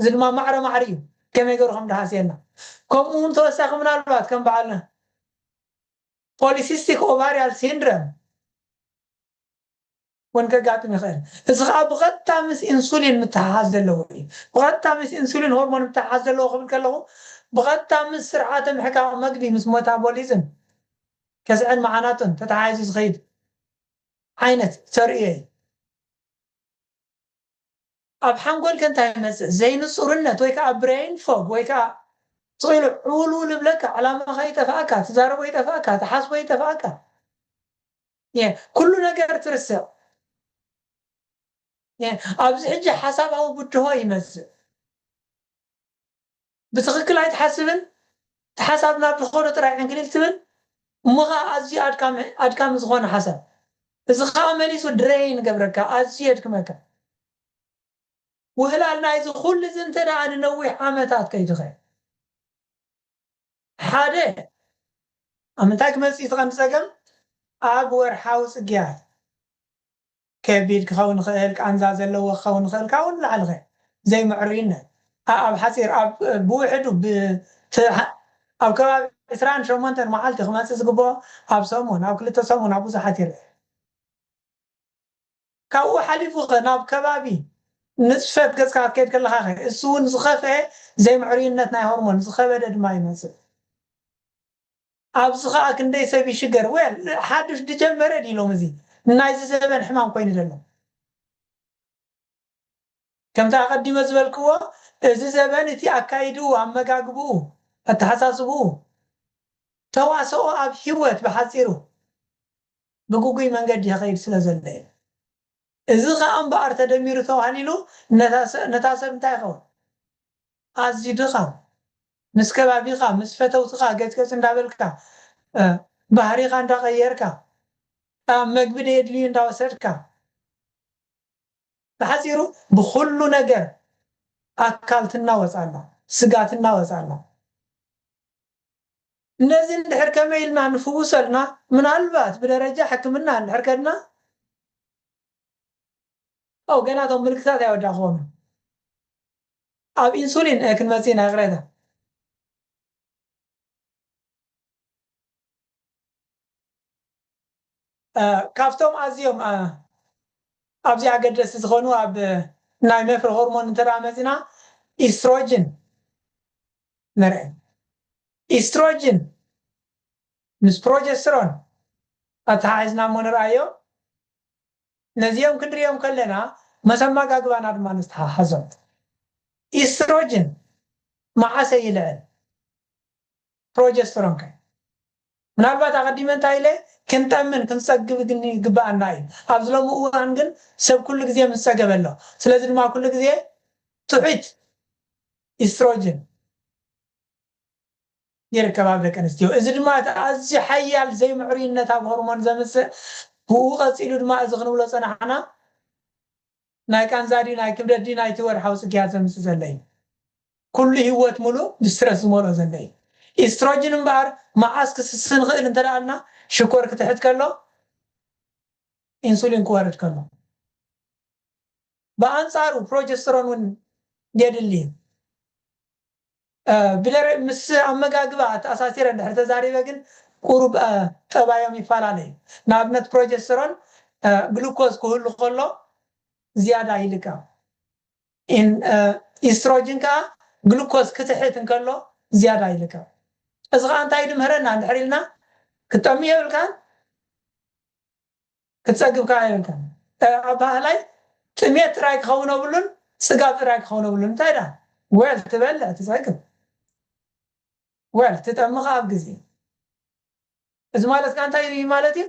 እዚ ድማ ማዕረ ማዕረ እዩ፣ ከመይ ገይሩ ከም ደሃስየና። ከምኡ እውን ተወሳኺ ምናልባት ከም በዓል ፖሊሲስቲክ ኦቫሪያል ሲንድረም እውን ከጋጥም ይኽእል። እዚ ኸዓ ብቐጥታ ምስ ኢንሱሊን ምትሓሓዝ ዘለዎ እዩ። ብቐጥታ ምስ ኢንሱሊን ሆርሞን ምትሓሓዝ ዘለዎ ክብል ከለኹ፣ ብቐጥታ ምስ ስርዓተ ምሕቃቕ መግቢ፣ ምስ ሞታቦሊዝም፣ ከስዐን መዓናጡን ተተሓሒዙ ዝኸይድ ዓይነት ተርእዮ እዩ። ኣብ ሓንጎልከ እንታይ ይመጽእ? ዘይንጹርነት ወይ ከኣ ብሬን ፎግ ወይ ከኣ ስቕ ኢሉ ዕውልውል ይብለካ፣ ዕላማኻ ይጠፍኣካ፣ ትዛረቦ ይጠፍኣካ፣ ትሓስቦ ይጠፍኣካ። የ፣ ኩሉ ነገር ትርስዕ። የ፣ ኣብዚ ሕጂ ሓሳባዊ ብድሆ ይመጽእ። ብትኽክል ኣይትሓስብን፣ እቲ ሓሳብ ናብ ዝኾነ ጥራይ ዕንክሊል ትብል፣ እሞ ኸኣ ኣዝዩ ኣድካሚ ኣድካሚ ዝኾነ ሓሳብ። እዚ ኸኣ መሊሱ ድሬን ይገብረካ፣ ኣዝዩ የድክመካ። ውህላል ናይዚ ኩሉ እዚ እንተ ደኣ ንነዊሕ ዓመታት ከይትኸ ሓደ ኣብ ምንታይ ክመጽእ እዩ እቲ ቀንዲ ጸገም? ኣብ ወርሓዊ ጽግያት ከቢድ ክኸውን ይኽእል፣ ቃንዛ ዘለዎ ክኸውን ይኽእል፣ ካብኡ ንላዕሊ ኸ ዘይምዕሩይነት። ኣ-፣ ኣብ ሓጺር፣ ኣብ፣ ብውሕዱ ብ-፣ ት-፣ ኣብ ከባቢ ዕስራን ሸሞንተን መዓልቲ ክመጽእ ዝግብኦ ኣብ ሰሙን፣ ኣብ ክልተ ሰሙን፣ ኣብ ብዙሓት ይርአ። ካብኡ ሓሊፉ ኸ ናብ ከባቢ ንጽፈት ገጽካ ክትከይድ ከለኻ ኸ፣ እሱ እውን ዝኸፍአ ዘይምዕሩይነት ናይ ሆርሞን፣ ዝኸበደ ድማ ይመጽእ። ኣብዚ ኸኣ ክንደይ ሰብ ይሽገር። ዌል፣ ሓድሽ ዝጀመረ ድዩ ሎሚ እዚ ናይዚ ዘበን ሕማም ኮይኑ ዘሎ? ከምቲ ኣቐዲመ ዝበልክዎ፣ እዚ ዘበን እቲ ኣካይድኡ፣ ኣመጋግብኡ፣ ኣተሓሳስብኡ፣ ተዋስኦ ኣብ ህይወት ብሓጺሩ ብግጉይ መንገዲ ይኸይድ ስለ ዘሎ እዩ። እዚ ኸኣ እምበኣር ተደሚሩ ተዋህሊሉ ነታ ሰ-፣ ነታ ሰብ እንታይ ይኸውን? ኣዝዩ ድኻም። ምስ ከባቢኻ፣ ምስ ፈተውትኻ ገጽ ገጽ እንዳበልካ፣ እ፣ ባህሪኻ እንዳቐየርካ፣ ኣብ መግቢ ደየድልዩ እንዳወሰድካ፣ ብሓጺሩ ብኹሉ ነገር ኣካል ትናወጽ ኣላ፣ ስጋ ትናወጽ ኣላ። ነዚ እንድሕር ከመይ ኢልና ንፍውሰልና፣ ምናልባት ብደረጃ ሕክምና እንድሕር ከድና፣ ኦ፣ ገና እቶም ምልክታት ኣይወዳእኽዎምን። ኣብ ኢንሱሊን፣ እ፣ ክንመጽእ ኢና፣ ይቕሬታ። እ፣ ካብቶም ኣዝዮም፣ እ፣ ኣብዚ ኣገደስቲ ዝኾኑ ኣብ ናይ መፍረ ሆርሞን እንተ ደኣ መጺና፣ ኢስትሮጅን ንርኢ። ኢስትሮጅን ምስ ፕሮጀስትሮን ኣተሓሒዝና እሞ ንርኣዮ። ነዚኦም ክንሪኦም ከለና፣ መስ ኣመጋግባና ድማ ነተሓሕዞም። ኢስትሮጅን መዓሰ ይልዕል? ፕሮጀስትሮን ከ? ምናልባት ኣቐዲመ እንታይ ኢለ፣ ክንጠምን ክንጸግብ ግን ይግብኣና እዩ። ኣብዚ ሎሚ እዋን ግን ሰብ ኩሉ ግዜ ምስ ጸገበ ኣሎ። ስለዚ ድማ ኩሉ ግዜ ትሑት ኢስትሮጅን ይርከብ ኣብ ደቂ ኣንስትዮ። እዚ ድማ እቲ ኣዝዩ ሓያል ዘይምዕሩይነት ኣብ ሆርሞን ዘምጽእ፣ ብኡ ቀጺሉ ድማ እዚ ክንብሎ ጸናሕና ናይ ቃንዛ ድዩ፣ ናይ ክብደት ድዩ፣ ናይቲ ወርሓዊ ጽግያት ዘምጽእ ዘሎ እዩ። ኩሉ ህይወት ሙሉእ ብስትረስ ዝመልኦ ዘሎ እዩ። ኢስትሮጅን እምበኣር መዓስ ክስስን ይኽእል እንተ ደኣ ኣልና፣ ሽኮር ክትሕት ከሎ፣ ኢንሱሊን ክወርድ ከሎ። ብኣንጻሩ ፕሮጀስትሮን እውን የድሊ እዩ። እ፣ ብደረ-፣ ምስ ኣመጋግባ ኣተኣሳሲረ እንድሕር ተዛሪበ ግን ቁሩብ፣ እ፣ ጠባዮም ይፈላለ እዩ። ንኣብነት ፕሮጀስትሮን፣ እ፣ ግሉኮዝ ክህሉ ከሎ ዝያዳ ይልቀቕ። ኢን-፣ እ፣ ኢስትሮጅን ከኣ ግሉኮዝ ክትሕት እንከሎ ዝያዳ ይልቀቕ። እዚ ኸኣ እንታይ ድምህረና እንድሕር ኢልና፣ ክትጠሚ የብልካን፣ ክትጸግብ ከኣ የብልካን። እ፣ ኣበሃህላይ ጥሜት ጥራይ ክኸውን የብሉን፣ ጽጋብ ጥራይ ክኸውን የብሉን። እንታይ ደኣ? ዌል ትበልዕ፣ ትጸግብ። ዌል ትጠሚ ኸኣ ኣብ ግዜ። እዚ ማለት ከኣ እንታይ እዩ ማለት እዩ?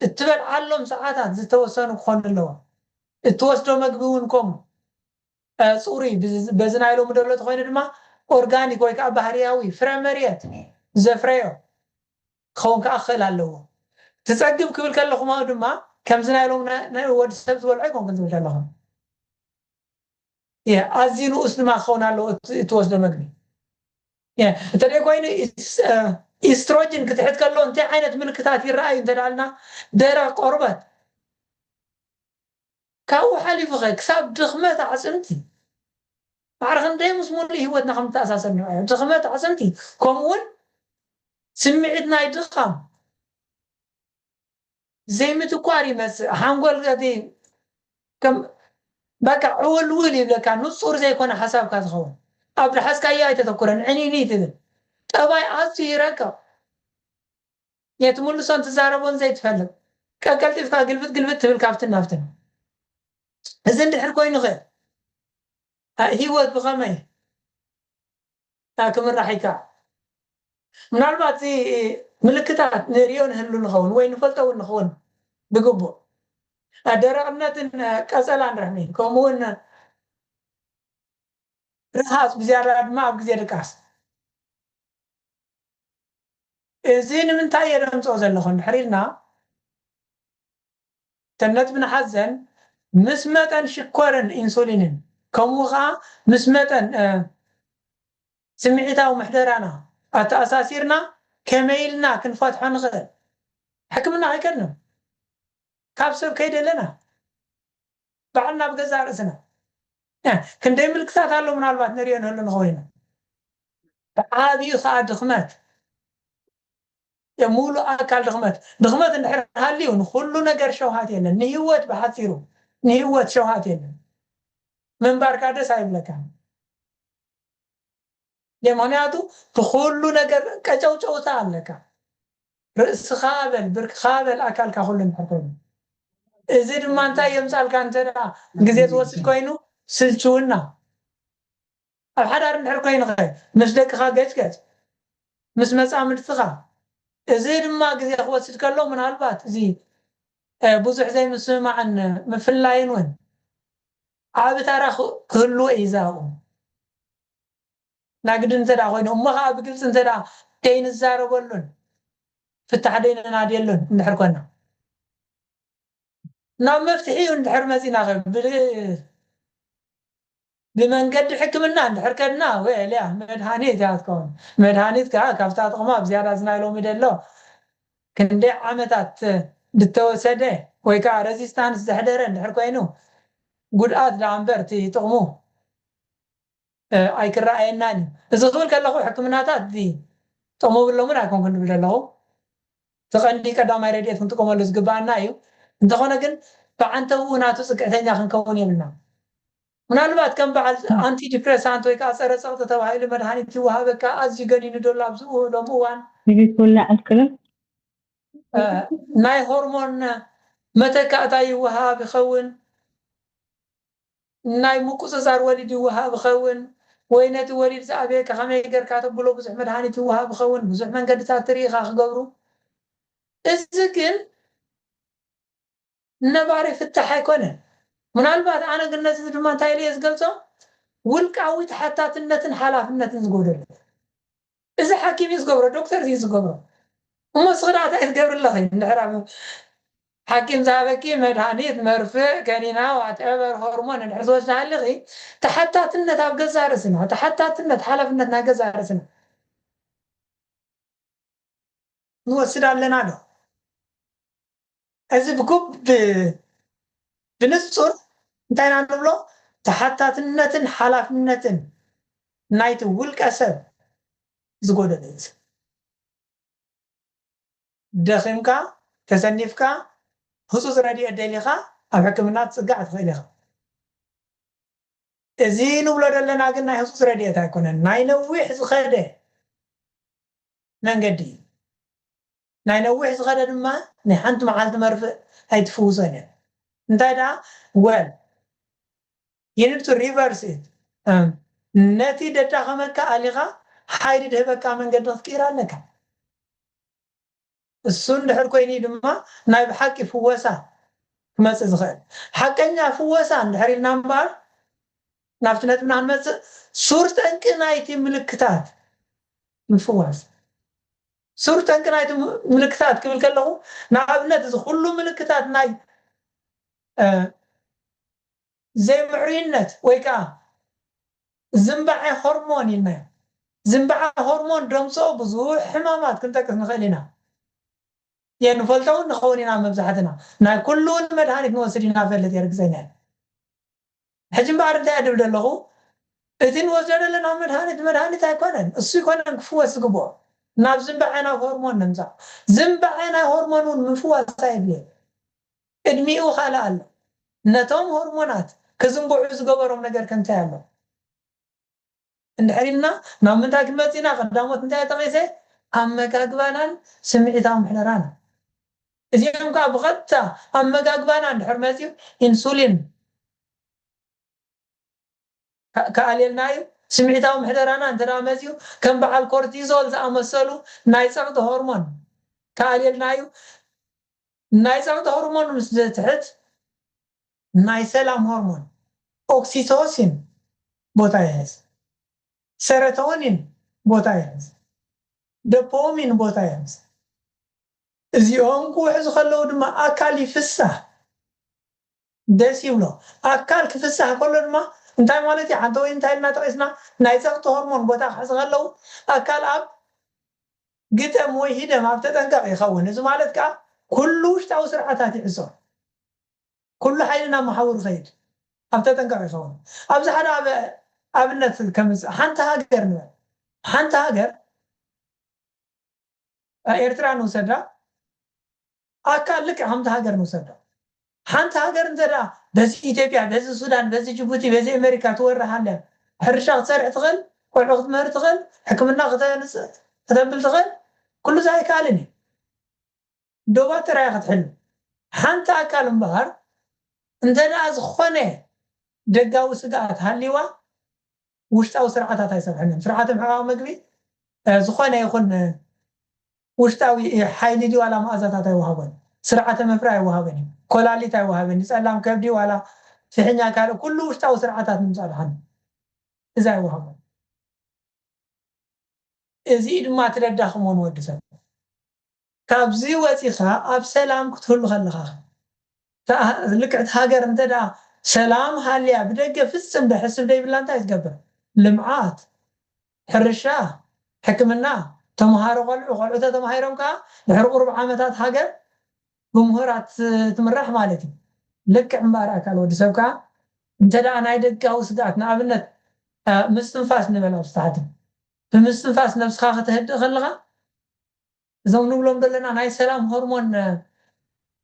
እትበልዓሎም ሰዓታት ዝተወሰኑ ክኾኑ ኣለዎም። እትወስዶ መግቢ እውን ከምኡ። እ፣ ጽሩይ፣ ብዝ-፣ በዚ ናይ ሎሚ ደሎ ተኾይኑ ድማ ኦርጋኒክ ወይ ከኣ ባህርያዊ ፍረ መሬት ዘፍረዮ ክኸውን ከኣ ክኽእል ኣለዎ። ትጸግብ ክብል ከለኹ ድማ ከምዚ ናይ ሎም ናይ፣ ናይ ወዲ ሰብ ዝበልዖ ኣይኮንኩን ዝብል ዘለኹ። የ፣ ኣዝዩ ንኡስ ድማ ክኸውን ኣለዎ እቲ፣ እትወስዶ መግቢ። የ፣ እንተ ደይ ኮይኑ ኢስ-፣ እ፣ ኢስትሮጅን ክትሕት ከሎ እንታይ ዓይነት ምልክታት ይረኣዩ እንተ ደኣልና፣ ደረቕ ቆርበት፣ ካብኡ ሓሊፉ ኸ ክሳብ ድኽመት ኣዕጽምቲ። ማዕረ ክንደይ ምስ ሙሉእ ህይወትና ከም ንተኣሳሰር ንርኣዮ። ድኽመት ኣዕጽምቲ፣ ከምኡ እውን ስምዒት ናይ ድኻም፣ ዘይምትኳር ይመጽእ። ሓንጎል እቲ ከም በቃ ዕውልውል ይብለካ፣ ንጹር ዘይኮነ ሓሳብካ ዝኸውን። ኣብ ዝሓዝካዮ ኣይተተኩረን፣ ዕንይንይ ትብል። ጠባይ ኣዝዩ ይረቅቕ። የትምልሶን ትዛረቦን ዘይትፈልጥ። ቀቀልጢፍካ ግልብጥ ግልብጥ ትብል ካብትን ናብትን። እዚ እንድሕር ኮይኑ ኸ፣ አ፣ ህይወት ብኸመይ፣ አ፣ ክምራሕ ይከኣል? ምናልባት እዚ ምልክታት ንርእዮ ንህሉ ንኸውን ወይ ንፈልጦ እውን ንኸውን ብግቡእ። አ፣ ደረቕነትን፣ አ፣ ቀጸላን ርሕሚ፣ ከምኡ እውን ርሃጽ ብዝያዳ ድማ ኣብ ግዜ ድቃስ። እዚ ንምንታይ እየ ደምጽኦ ዘለኹ እንድሕር ኢልና፣ እተን ነጥቢ ንሓዘን ምስ መጠን ሽኮርን ኢንሱሊንን፣ ከምኡ ኸዓ ምስ መጠን፣ እ፣ ስምዒታዊ ምሕደራና ኣተኣሳሲርና ከመይ ኢልና ክንፈትሖ ንኽእል? ሕክምና ከይከድና፣ ካብ ሰብ ከይደለና፣ ባዕልና ብገዛእ ርእስና። እ፣ ክንደይ ምልክታት ኣሎ ምናልባት ንሪኦ ንህሉ ንኸውን ኢና። ብዓብዩ ኸዓ ድኽመት፣ የሙሉ ኣካል ድኽመት። ድኽመት እንድሕር ሃልዩ ንኹሉ ነገር ሸውሃት የለን። ንህይወት ብሓጺሩ፣ ንህይወት ሸውሃት የለን። ምንባርካ ደስ ኣይብለካን። ምኽንያቱ ብኹሉ ነገር ቀጨውጨውታ ኣለካ። ርእስኻ በል፣ ብርክኻ በል፣ ኣካልካ ኩሉ እንድሕር ኮይኑ። እዚ ድማ እንታይ የምጻልካ እንተ ደኣ ግዜ ዝወስድ ኮይኑ? ስልችውና። ኣብ ሓዳር እንድሕር ኮይኑ ኸ? ምስ ደቅኻ ገጭ ገጭ፣ ምስ መጻምድትኻ። እዚ ድማ ግዜ ክወስድ ከሎ ምናልባት እዚ፣ እ፣ ብዙሕ ዘይምስምማዕን ምፍላይን እውን ዓቢ ታራ ክ-፣ ክህልዎ እዩ ዛብኡ። ናግዲ እንተ ደኣ ኮይኑ፣ እሞ ኸዓ ብግልጺ እንተ ደኣ ከይንዛረበሉን ፍታሕ ደይነናድየሉን እንድሕር ኮና፣ ናብ መፍትሒኡ እንድሕር መጺና ኸ፣ ብ-፣ ብመንገዲ ሕክምና እንድሕር ከድና፣ ወ-፣ ያ መድሃኒት እያ ትኸውን። መድሃኒት ከኣ ካብታ ጥቕማ ብዝያዳ እዚ ናይ ሎሚ ደሎ ክንደይ ዓመታት ዝተወሰደ ወይ ከኣ ሬዚስታንስ ዘሕደረ እንድሕር ኮይኑ፣ ጉድኣት ደኣ እምበር እቲ ጥቕሙ፣ እ፣ ኣይክረኣየናን እዩ። እዚ ክብል ከለኹ ሕክምናታት እዚ ጠመብሎምን ኣይኮንኩን ዝብል ዘለኹ። እቲ ቀንዲ ቀዳማይ ረድኤት ክንጥቀመሉ ዝግባኣና እዩ። እንተኾነ ግን ብዓንተብኡ ናቱ ጽግዕተኛ ክንከውን የብልና። ምናልባት ከም በዓል ኣንቲ ዲፕሬሳንት ወይ ከዓ ጸረ ጸቕጢ ተባሂሉ መድሃኒት ይወሃበካ፣ ኣዝዩ ገኒኑ ደሎ ኣብዚ ሎሚ እዋን። ይብኩላ ኣልክልን እ፣ ናይ ሆርሞን መተካእታ ይወሃብ ይኸውን፣ ናይ ምቁጽጻር ወሊድ ይወሃብ ይኸውን፣ ወይ ነቲ ወሊድ ዝኣበየካ ከመይ ጌርካ ተብሎ ብዙሕ መድሃኒት ይወሃብ ይኸውን፣ ብዙሕ መንገድታት ትርኢ ኢኻ ክገብሩ። እዚ ግን ነባሪ ፍታሕ ኣይኮነን። ምናልባት ኣነ ግን ነዚ ድማ እንታይ ኢለ እየ ዝገልጾ? ውልቃዊ ተሓታትነትን ሓላፍነትን ዝጎደሎ። እዚ ሓኪም እዩ ዝገብሮ፣ ዶክተር እዩ ዝገብሮ። እሞ እስኺ ደኣ እንታይ ትገብሪ ኣለኺ? እንድሕር ኣብ ሓኪም ዝሃበኪ መድሃኒት፣ መርፍእ፣ ከኒና፣ ዋትኤቨር፣ ሆርሞን እንድሕር ዝወስድ ሃሊኺ፣ ተሓታትነት ኣብ ገዛእ ርእስና፣ ተሓታትነት፣ ሓላፍነት ናይ ገዛእ ርእስና ንወስድ ኣለና ዶ? እዚ ብጉብ-፣ ብ-፣ ብንጹር እንታይ ኢና ንብሎ? ተሓታትነትን ሓላፍነትን ናይቲ ውልቀ ሰብ ዝጎደሎ እዩ። ደኺምካ፣ ተሰኒፍካ፣ ህጹጽ ረድኤት ደሊኻ ኣብ ሕክምና ክትጽጋዕ ትኽእል ኢኻ። እዚ ንብሎ ዘለና ግን ናይ ህጹጽ ረድኤት ኣይኮነን። ናይ ነዊሕ ዝኸደ መንገዲ እዩ። ናይ ነዊሕ ዝኸደ ድማ ናይ ሓንቲ መዓልቲ መርፍእ ኣይትፍውሶን እያ። እንታይ ደኣ? Well, you need to reverse it። እም፣ ነቲ ደዳኸመካ ኣሊኻ ሓይሊ ድህበካ መንገዲ ክትቅይር ኣለካ። እሱ እንድሕር ኮይኑ እዩ ድማ ናይ ብሓቂ ፍወሳ ክመጽእ ዝኽእል። ሓቀኛ ፍወሳ እንድሕር ኢልና እምበኣር፣ ናብቲ ነጥብና ክንመጽእ፣ ሱር ጠንቂ ናይቲ ምልክታት ምፍዋስ። ሱር ጠንቂ ናይቲ ም-፣ ምልክታት ክብል ከለኹ፣ ንኣብነት እዚ ኩሉ ምልክታት ናይ፣ እ፣ ዘይምዕሩይነት ወይ ከኣ ዝንባዐ ሆርሞን ኢልናዮ። ዝንባዐ ሆርሞን ደምፅኦ ብዙሕ ሕማማት ክንጠቅስ ንኽእል ኢና። የንፈልጦ እውን ንኸውን ኢና መብዛሕትና። ናይ ኩሉ እውን መድሃኒት ንወስድ ኢና ንፈልጥ እየ ርግፀኛ እየ። ሕጂ እምበኣር እንታይ እየ ድብል ዘለኹ? እቲ ንወስዶ ዘለና መድሃኒት መድሃኒት ኣይኮነን። እሱ ኣይኮነን ክፍወስ ዝግብኦ። ናብ ዝንባዐ ናብ ሆርሞን ንምፃእ። ዝንባዐ ናይ ሆርሞን እውን ምፍዋስ ኣየድልዮን። ቅድሚኡ ካልእ ኣሎ። ነቶም ሆርሞናት ክዝንብዑ ዝገበሮም ነገር ከ እንታይ ኣሎ? እንድሕር ኢልና ናብ ምንታይ ክንመጽእ ኢና? ቀዳሞት እንታይ ጠቒሰ? ኣመጋግባናን ስምዒታዊ ምሕደራና። እዚኦም ከዓ ብቐጥታ ኣመጋግባና እንድሕር መጺኡ ኢንሱሊን ከ- ከኣልየልና እዩ። ስምዒታዊ ምሕደራና እንተ ደኣ መጺኡ ከም በዓል ኮርቲዞል ዝኣመሰሉ ናይ ጸቕጢ ሆርሞን ከኣልየልና እዩ። ናይ ጸቕጢ ሆርሞን ምስ ዘትሕት ናይ ሰላም ሆርሞን ኦክሲቶሲን ቦታ ይሕዝ፣ ሰረቶኒን ቦታ ይሕዝ፣ ዶፓሚን ቦታ ይሕዝ። እዚኦም ክውሕዙ ከለዉ ድማ ኣካል ይፍሳህ፣ ደስ ይብሎ። ኣካል ክፍሳህ ከሎ ድማ እንታይ ማለት እዩ? ሓንቲ ወይ እንታይ ኢልና ጠቒስና ናይ ጸቕጢ ሆርሞን ቦታ ክሕዙ ከለዉ ኣካል ኣብ ግጠም ወይ ሂደም ኣብ ተጠንቀቕ ይኸውን። እዚ ማለት ከዓ ኩሉ ውሽጣዊ ስርዓታት ይዕጾ፣ ኩሉ ሓይልና መሓውር ይኸይድ ኣብ ተጠንቀቕ ይኸውን። ኣብዚ ሓደ ኣብ ኣብነት ከምጽእ ሓንቲ ሃገር ንበል፣ ሓንቲ ሃገር እ፣ ኤርትራ ንውሰዳ፣ ኣካል ልክዕ ከምቲ ሃገር ንውሰዳ። ሓንቲ ሃገር እንተ ደኣ በዚ ኢትዮጵያ፣ በዚ ሱዳን፣ በዚ ጅቡቲ፣ በዚ ኣሜሪካ ትወርሕ ኣለ፣ ሕርሻ ክትሰርሕ ትኽእል፣ ቆልዑ ክትምህር ትኽእል፣ ሕክምና ክተንጽ- ክተብል ትኽእል፣ ኩሉ እዚ ኣይከኣልን እዩ። ዶባት ጥራይ ክትሕሉ። ሓንቲ ኣካል እምበኣር እንተ ደኣ ዝኾነ ደጋዊ ስግኣት ሃልይዋ ውሽጣዊ ስርዓታት ኣይሰርሕን እዮም። ስርዓተ ምሕቃቕ መግቢ እ፣ ዝኾነ ይኹን እ፣ ውሽጣዊ እ፣ ሓይሊ ድዩ ዋላ መኣዛታት ኣይወሃቦን። ስርዓተ መፍረ ኣይወሃበን እዩ። ኮላሊት ኣይወሃበን እዩ። ጸላም ከብዲ ዋላ ፍሕኛ ካልእ ኩሉ ውሽጣዊ ስርዓታት ንምጻእ ድሓን እዚ ኣይወሃቦን። እዚ ድማ ትደዳኽሞ ንወዲ ሰብ። ካብዚ ወፂኻ ኣብ ሰላም ክትህሉ ከለኻ ልክዕቲ ሃገር እንተ ደኣ ሰላም ሃልያ ብደገ ፍፅም ደሕስብ ደይብላ እንታይ ትገብር? ልምዓት፣ ሕርሻ፣ ሕክምና፣ ተምሃሮ ቆልዑ ቆልዑ ተተማሂሮም ከዓ ድሕሪ ቁሩብ ዓመታት ሃገር ብምሁራት ትምራሕ ማለት እዩ። ልክዕ እምበኣር ኣካል ወዲ ሰብ ከዓ እንተ ደኣ ናይ ደጋዊ ስግኣት ንኣብነት ምስትንፋስ ንበል ኣብ ስታሕቲ ብምስትንፋስ ነብስኻ ከተህድእ ከለኻ እዞም ንብሎም ዘለና ናይ ሰላም ሆርሞን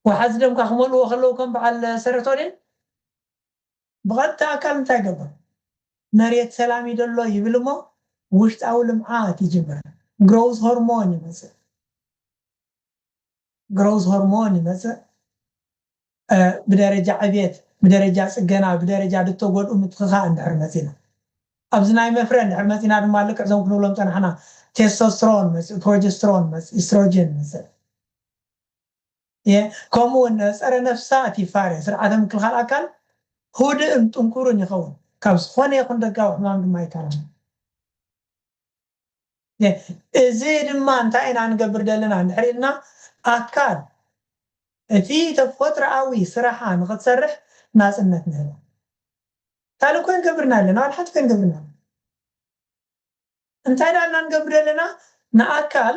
ወሓዚ ደምካ ክመልዎ ከለዉ ከም በዓል ሰረቶኒን ብቐጥታ ኣካል እንታይ ይገብር? መሬት ሰላም ይደሎ ይብል እሞ ውሽጣዊ ልምዓት ይጅምር። ግሮውዝ ሆርሞን ይመፅእ። ግሮውዝ ሆርሞን ይመፅእ። ብደረጃ ዕብየት፣ ብደረጃ ፅገና፣ ብደረጃ ድተጎድኡ ምትኽኻእ እንድሕር መፂና ኣብዚ ናይ መፍረ እንድሕር መፂና ድማ ልክዕ እዞም ክንብሎም ፀናሕና ቴስቶስትሮን መፅእ፣ ፕሮጀስትሮን መፅእ፣ ኢስትሮጀን መፅእ። ከምኡ እውን ፀረ ነፍሳት ይፋረ። ስርዓተ ምክልኻል ኣካል ህድእን ጥንኩርን ይኸውን። ካብ ዝኾነ ይኹን ደጋዊ ሕማም ድማ ይከላኸል። እዚ ድማ እንታይ ኢና ንገብር ዘለና እንድሕር ኢልና ኣካል እቲ ተፈጥሮኣዊ ስራሓ ንክትሰርሕ ናፅነት ንህባ። ካልእ እኮ ንገብርና ኣለና፣ ዋላ ሓንቲ እኮ ንገብርና ኣለና። እንታይ ዳልና ንገብር ዘለና ንኣካል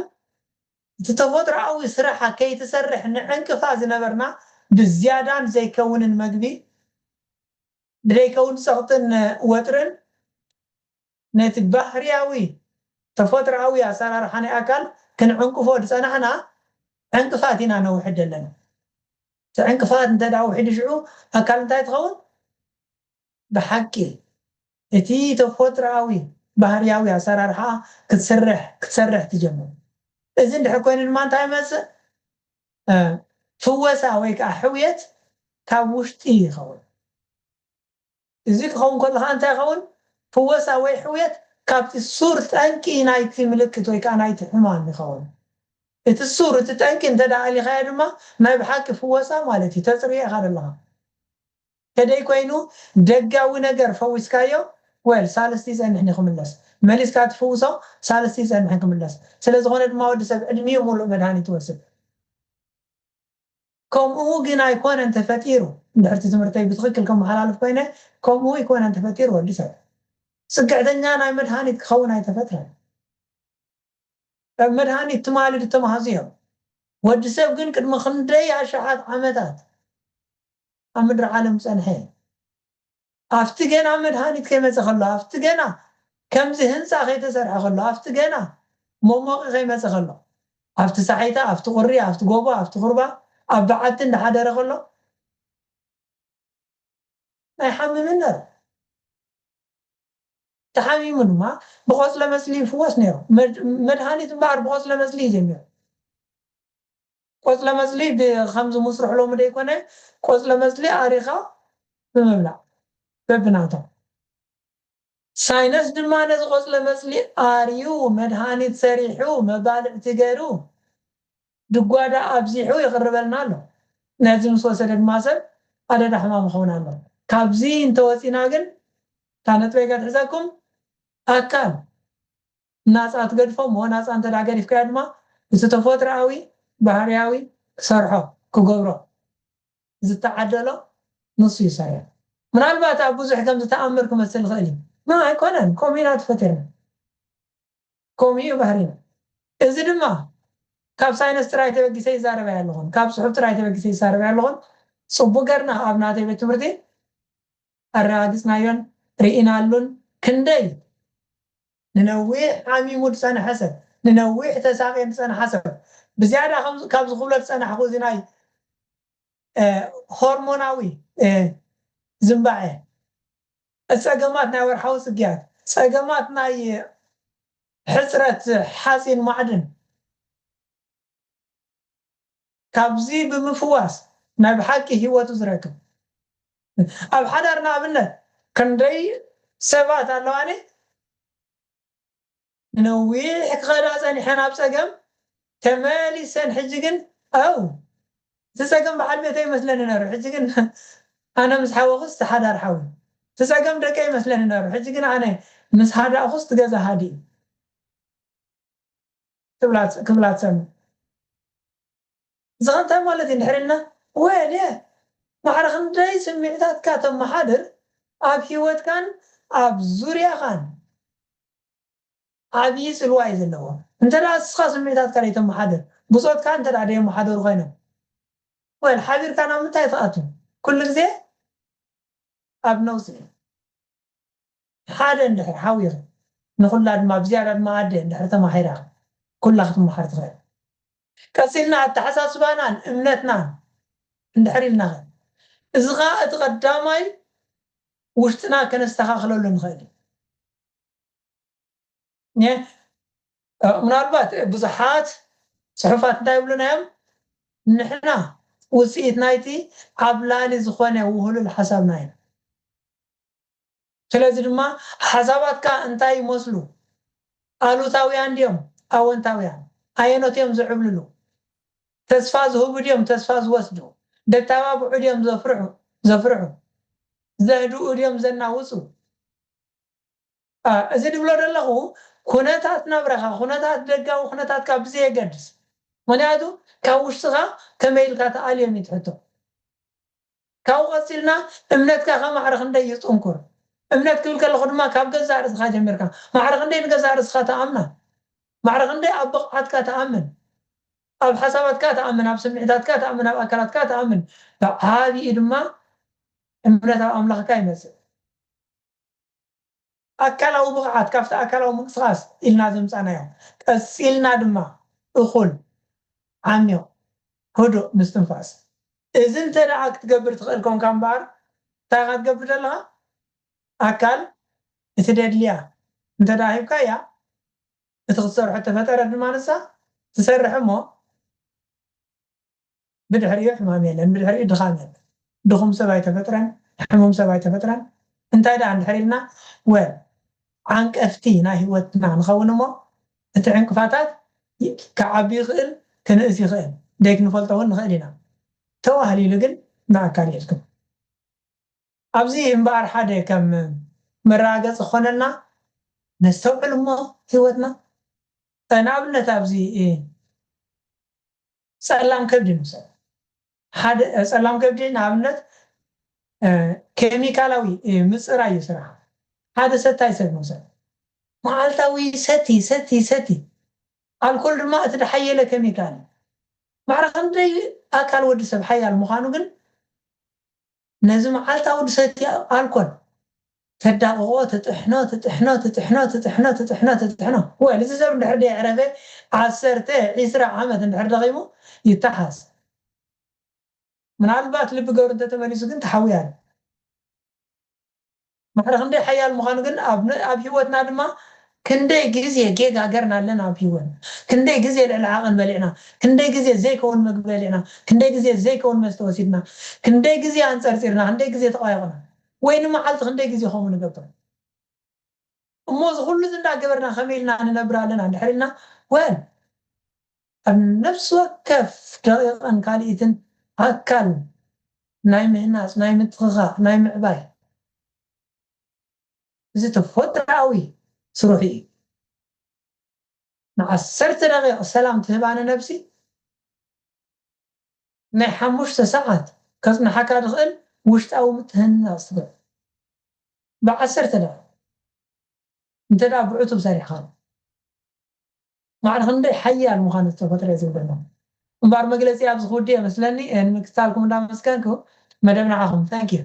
እቲ ተፈጥሮኣዊ ስራሓ ከይትሰርሕ ንዕንቅፋ ዝነበርና ብዝያዳን ዘይከውንን መግቢ ብደይከውን ፀቕጥን ወጥርን ነቲ ባህርያዊ ተፈጥሮኣዊ ኣሰራርሓ ናይ ኣካል ክንዕንቅፎ ዝፀናሕና ዕንቅፋት ኢና ነውሕድ ዘለና። እቲ ዕንቅፋት እንተ ደኣ ውሒዱ ሽዑ ኣካል እንታይ ትኸውን? ብሓቂ እቲ ተፈጥሮኣዊ ባህርያዊ ኣሰራርሓ ክትስርሕ ክትሰርሕ ትጀምር። እዚ እንድሕር ኮይኑ ድማ እንታይ ይመፅእ? ፍወሳ ወይ ከዓ ሕውየት ካብ ውሽጢ ይኸውን። እዚ ክኸውን ከሎ ከዓ እንታይ ይኸውን? ፍወሳ ወይ ሕውየት ካብቲ ሱር ጠንቂ ናይቲ ምልክት ወይ ከዓ ናይቲ ሕማም ይኸውን። እቲ ሱር እቲ ጠንቂ እንተ ደኣ ኣሊኻዮ ድማ ናይ ብሓቂ ፍወሳ ማለት እዩ። ተፅርዮ ኢኻ ዘለኻ። ከደይ ኮይኑ ደጋዊ ነገር ፈዊስካዮ ወል ሳልስቲ ይፀንሕን ክምለስ መሊስካ ትፍውሶ ሳልስቲ ይፀንሕን ክምለስ ስለ ዝኾነ ድማ ወዲ ሰብ ዕድሚኡ ሙሉእ መድሃኒት ይወስድ። ከምኡ ግን ኣይኮነን ተፈጢሩ። እንድሕርቲ ትምህርተይ ብትኽክል ከመሓላልፍ ኮይነ ከምኡ ኣይኮነን ተፈጢሩ። ወዲ ሰብ ፅግዕተኛ ናይ መድሃኒት ክኸውን ኣይተፈጥረን። መድሃኒት ትማሊ ዝተማሃዙ እዮም። ወዲ ሰብ ግን ቅድሚ ክንደይ ኣሽሓት ዓመታት ኣብ ምድሪ ዓለም ፀንሐ። ኣብቲ ገና መድሃኒት ከይመፀ ከሎ ኣብቲ ገና ከምዚ ህንፃ ከይተሰርሐ ከሎ ኣብቲ ገና መሞቂ ከይመፀ ከሎ ኣብቲ ሳሒታ ኣብቲ ቁሪ ኣብቲ ጎቦ ኣብቲ ቁርባ ኣብ በዓቲ እንዳሓደረ ከሎ ኣይሓምምን ነሩ። ተሓሚሙ ድማ ብቆፅለ መስሊ ይፍወስ ነይሩ። መድ-፣ መድሃኒት እምበኣር ብቆፅለ መስሊ እዩ ጀሚሩ። ቆፅለ መስሊ ብ-፣ ከምዚ ምስርሕ ሎሚ ደይኮነ፣ ቆፅለ መስሊ ኣሪኻ ብምብላዕ በብናቶም። ሳይነስ ድማ ነዚ ቆፅለ መስሊ ኣርዩ፣ መድሃኒት ሰሪሑ፣ መባልዕቲ ገይሩ፣ ድጓዳ ኣብዚሑ ይቕርበልና ኣሎ። ነዚ ምስ ወሰደ ድማ ሰብ ኣደዳ ሕማም ይኸውን ኣሎ። ካብዚ እንተወፂና ግን፣ እታ ነጥበይ ከትሕዘኩም፣ ኣካል ናፃ ትገድፎ እሞ፣ ናፃ እንተ ደኣ ገዲፍካዮ ድማ፣ እቲ ተፈጥሮኣዊ፣ ባህርያዊ ክሰርሖ፣ ክገብሮ ዝተዓደሎ ንሱ ይሰርሕ። ምናልባት ኣብ ብዙሕ ከም ዝተኣምር ክመስል ይኽእል እዩ። ኖ፣ ኣይኮነን። ከምኡ ኢና ተፈጢርና። ከምኡ እዩ ባህሪና። እዚ ድማ ካብ ሳይነስ ጥራይ ተበጊሰ ይዛረብ ኣይኣለኹን። ካብ ጽሑፍ ጥራይ ተበጊሰ ይዛረብ ኣይኣለኹን። ጽቡቕ ገርና ኣብ ናተይ ቤት ትምህርቲ ኣረጋጊጽናዮን ርኢናሉን። ክንደይ ንነዊሕ ሓሚሙ ዝጸንሐ ሰብ፣ ንነዊሕ ተሳቕየ ዝጸንሐ ሰብ፣ ብዝያዳ ከም-፣ ካብ ዝኽብሎ ዝጸናሕኩ እዚ ናይ፣ እ፣ ሆርሞናዊ፣ እ፣ ዝንባዐ፣ ጸገማት ናይ ወርሓዊ ጽግያት፣ ጸገማት ናይ ሕጽረት ሓጺን ማዕድን፣ ካብዚ ብምፍዋስ ናይ ብሓቂ ህይወቱ ዝረክብ። ኣብ ሓዳር ንኣብነት ክንደይ ሰባት ኣለዋኒ ንነዊሕ ክኸዳ ጸኒሐን ኣብ ጸገም ተመሊሰን፣ ሕጂ ግን ኣው፣ እቲ ጸገም በዓል ቤተይ ይመስለኒ ነይሩ፣ ሕጂ ግን ኣነ ምስ ሓወኹስ እቲ ሓዳር ሓዊ፣ እቲ ጸገም ደቀይ ይመስለኒ ነይሩ፣ ሕጂ ግን ኣነ ምስ ሃዳእኹስ እቲ ገዛ ሃዲኡ። ክብላ፣ ክብላ ትሰምዕ። እዚ ከ እንታይ ማለት እዩ? እንድሕር ኢልና፣ ወል፣ ማዕረ ክንደይ ስምዒታትካ ተመሓድር፣ ኣብ ህይወትካን ኣብ ዙርያኻን ዓብዪ ጽልዋ እዩ ዘለዎ። እንተ ደኣ ንስኻ ስምዒታትካ ደይተመሓድር፣ ብጾትካ እንተ ደኣ ደየመሓደሩ ኮይኖም፣ ወል፣ ሓቢርካ ናብ ምንታይ ትኣቱ? ኩሉ ግዜ ኣብ ነውጺ። ሓደ እንድሕር ሓዊሩ፣ ንኹላ ድማ፣ ብዝያዳ ድማ ኣደ እንድሕር ተማሂራ፣ ኩላ ክትመሃር ትኽእል። ቀጺልና ኣተሓሳስባናን እምነትናን እንድሕር ኢልና ኸ፣ እዚ ኸኣ እቲ ቀዳማይ ውሽጥና ከነስተኻኽለሉ ንኽእል እዩ። ኘ-፣ እ፣ ምናልባት ብዙሓት ጽሑፋት እንታይ ይብሉና እዮም? ንሕና ውጽኢት ናይቲ ዓብላሊ ዝኾነ ውህሉል ሓሳብና ኢና። ስለዚ ድማ ሓሳባትካ እንታይ ይመስሉ? ኣሉታውያን ድዮም ኣወንታውያን? ኣየኖት እዮም ዝዕብልሉ? ተስፋ ዝህቡ ድዮም ተስፋ ዝወስዱ? ደተባብዑ ድዮም ዘፍርሑ፣ ዘፍርሑ? ዘህድኡ ድዮም ዘናውጹ? አ፣ እዚ ድብሎ ዘለኹ ኩነታት ናብራኻ፣ ኩነታት ደጋዊ ኩነታትካ ብዘየገድስ፣ ምኽንያቱ ካብ ውሽጥኻ ከመይ ኢልካ ተኣልዮም እዩ እቲ ሕቶ። ካብኡ ቀጺልና እምነትካ ከ ማዕረ ክንደይ እዩ ጽንኩር? እምነት ክብል ከለኹ ድማ ካብ ገዛእ ርእስኻ ጀሚርካ፣ ማዕረ ክንደይ ንገዛእ ርእስኻ ትኣምና? ማዕረ ክንደይ ኣብ ብቕዓትካ ትኣምን? ኣብ ሓሳባትካ ትኣምን፣ ኣብ ስምዒታትካ ትኣምን፣ ኣብ ኣካላትካ ትኣምን። ብዓቢኡ ድማ እምነት ኣብ ኣምላኽካ ይመጽእ። ኣካላዊ ብቕዓት፣ ካብቲ ኣካላዊ ምንቅስቓስ ኢልና ዘምጻናዮ፣ ቀጺልና ድማ እኹል፣ ዓሚቕ፣ ህዱእ ምስትንፋስ። እዚ እንተ ደኣ ክትገብር ትኽእል ኮንካ እምበኣር፣ እንታይ ኢኻ ትገብር ዘለኻ? ኣካል እቲ ደድልያ እንተ ደኣ ሂብካያ፣ እቲ ክትሰርሖ እተፈጠረት ድማ ንሳ ትሰርሕ እሞ፣ ብድሕሪኡ ሕማም የለን፣ ብድሕሪኡ ድኻም የለን። ድኹም ሰብ ኣይተፈጥረን፣ ሕሙም ሰብ ኣይተፈጥረን። እንታይ ደኣ እንድሕር ኢልና፣ ወ-፣ ዓንቀፍቲ ናይ ህይወትና ንኸውን እሞ፣ እቲ ዕንቅፋታት ይ-፣ ክዓቢ ይኽእል፣ ክንእስ ይኽእል፣ ደይክንፈልጦ እውን ንኽእል ኢና። ተዋህሊሉ ግን ንኣካል ይሕክም። ኣብዚ እምበኣር ሓደ ከም መረጋገጺ ክኾነልና ነስተውዕል እሞ ህይወትና። ንኣብነት ኣብዚ ጸላም ከብዲ ንውሰድ። ሓደ ጸላም ከብዲ ንኣብነት ኬሚካላዊ ምጽራይ እዩ ስራሕ። ሓደ ሰታይ ሰብ ንውሰድ። መዓልታዊ ሰቲ፣ ሰቲ፣ ሰቲ። ኣልኮል ድማ እቲ ዝሓየለ ኬሚካል እዩ። ማዕረ ክንደይ ኣካል ወዲ ሰብ ሓያል ምዃኑ ግን ነዚ መዓልታዊ ዝሰቲ ኣልኮል ተዳቕቖ፣ ትጥሕኖ፣ ትጥሕኖ፣ ትጥሕኖ፣ ትጥሕኖ፣ ትጥሕኖ፣ ትጥሕኖ። ወል፣ እዚ ሰብ እንድሕር ደየዕረፈ ዓሰርተ፣ ዒስራ ዓመት እንድሕር ደኺሙ ይተሓዝ። ምናልባት ልቢ ገሩ እንተተመሊሱ ግን ተሓውያ ኣሎ። ማዕረ ክንደይ ሓያል ምዃኑ ግን ኣብ ን- ኣብ ህይወትና ድማ ክንደይ ግዜ ጌጋ ገርና ኣለና ኣብ ህይወትና። ክንደይ ግዜ ልዕሊ ዓቐን በሊዕና፣ ክንደይ ግዜ ዘይከውን መግቢ በሊዕና፣ ክንደይ ግዜ ዘይከውን መስተ ወሲድና፣ ክንደይ ግዜ ኣንጸርጺርና፣ ክንደይ ግዜ ተቐያቕና፣ ወይ ንመዓልቲ ክንደይ ግዜ ከምኡ ንገብር። እሞ እዚ ኩሉ እዚ እንዳገበርና ከመይ ኢልና ንነብር ኣለና እንድሕር ኢልና፣ ወል ኣብ ነፍሲ ወከፍ ደቂቕን ካልኢትን ኣካል ናይ ምህናጽ፣ ናይ ምትኽኻእ፣ ናይ ምዕባይ እዚ ተፈጥሮኣዊ ስርሑ እዩ። ንዓሰርተ ደቂቕ ሰላም ትህባነ ነብሲ ናይ ሓሙሽተ ሰዓት ከጽንሓካ ዝኽእል ውሽጣዊ ምትህንናጽ ትገብር። ብዓሰርተ ደቂቕ እንተ ደኣ ብዕቱብ ሰሪሕኻ ማዕረ ክንደይ ሓያል ምዃኑ ዝተፈጥረ ዝብል ዘሎ እምበኣር መግለጺ ኣብዚ ክውድእ እየ መስለኒ። ንምክትታልኩም እንዳመስገንኩ መደብ ንዓኹም። Thank you።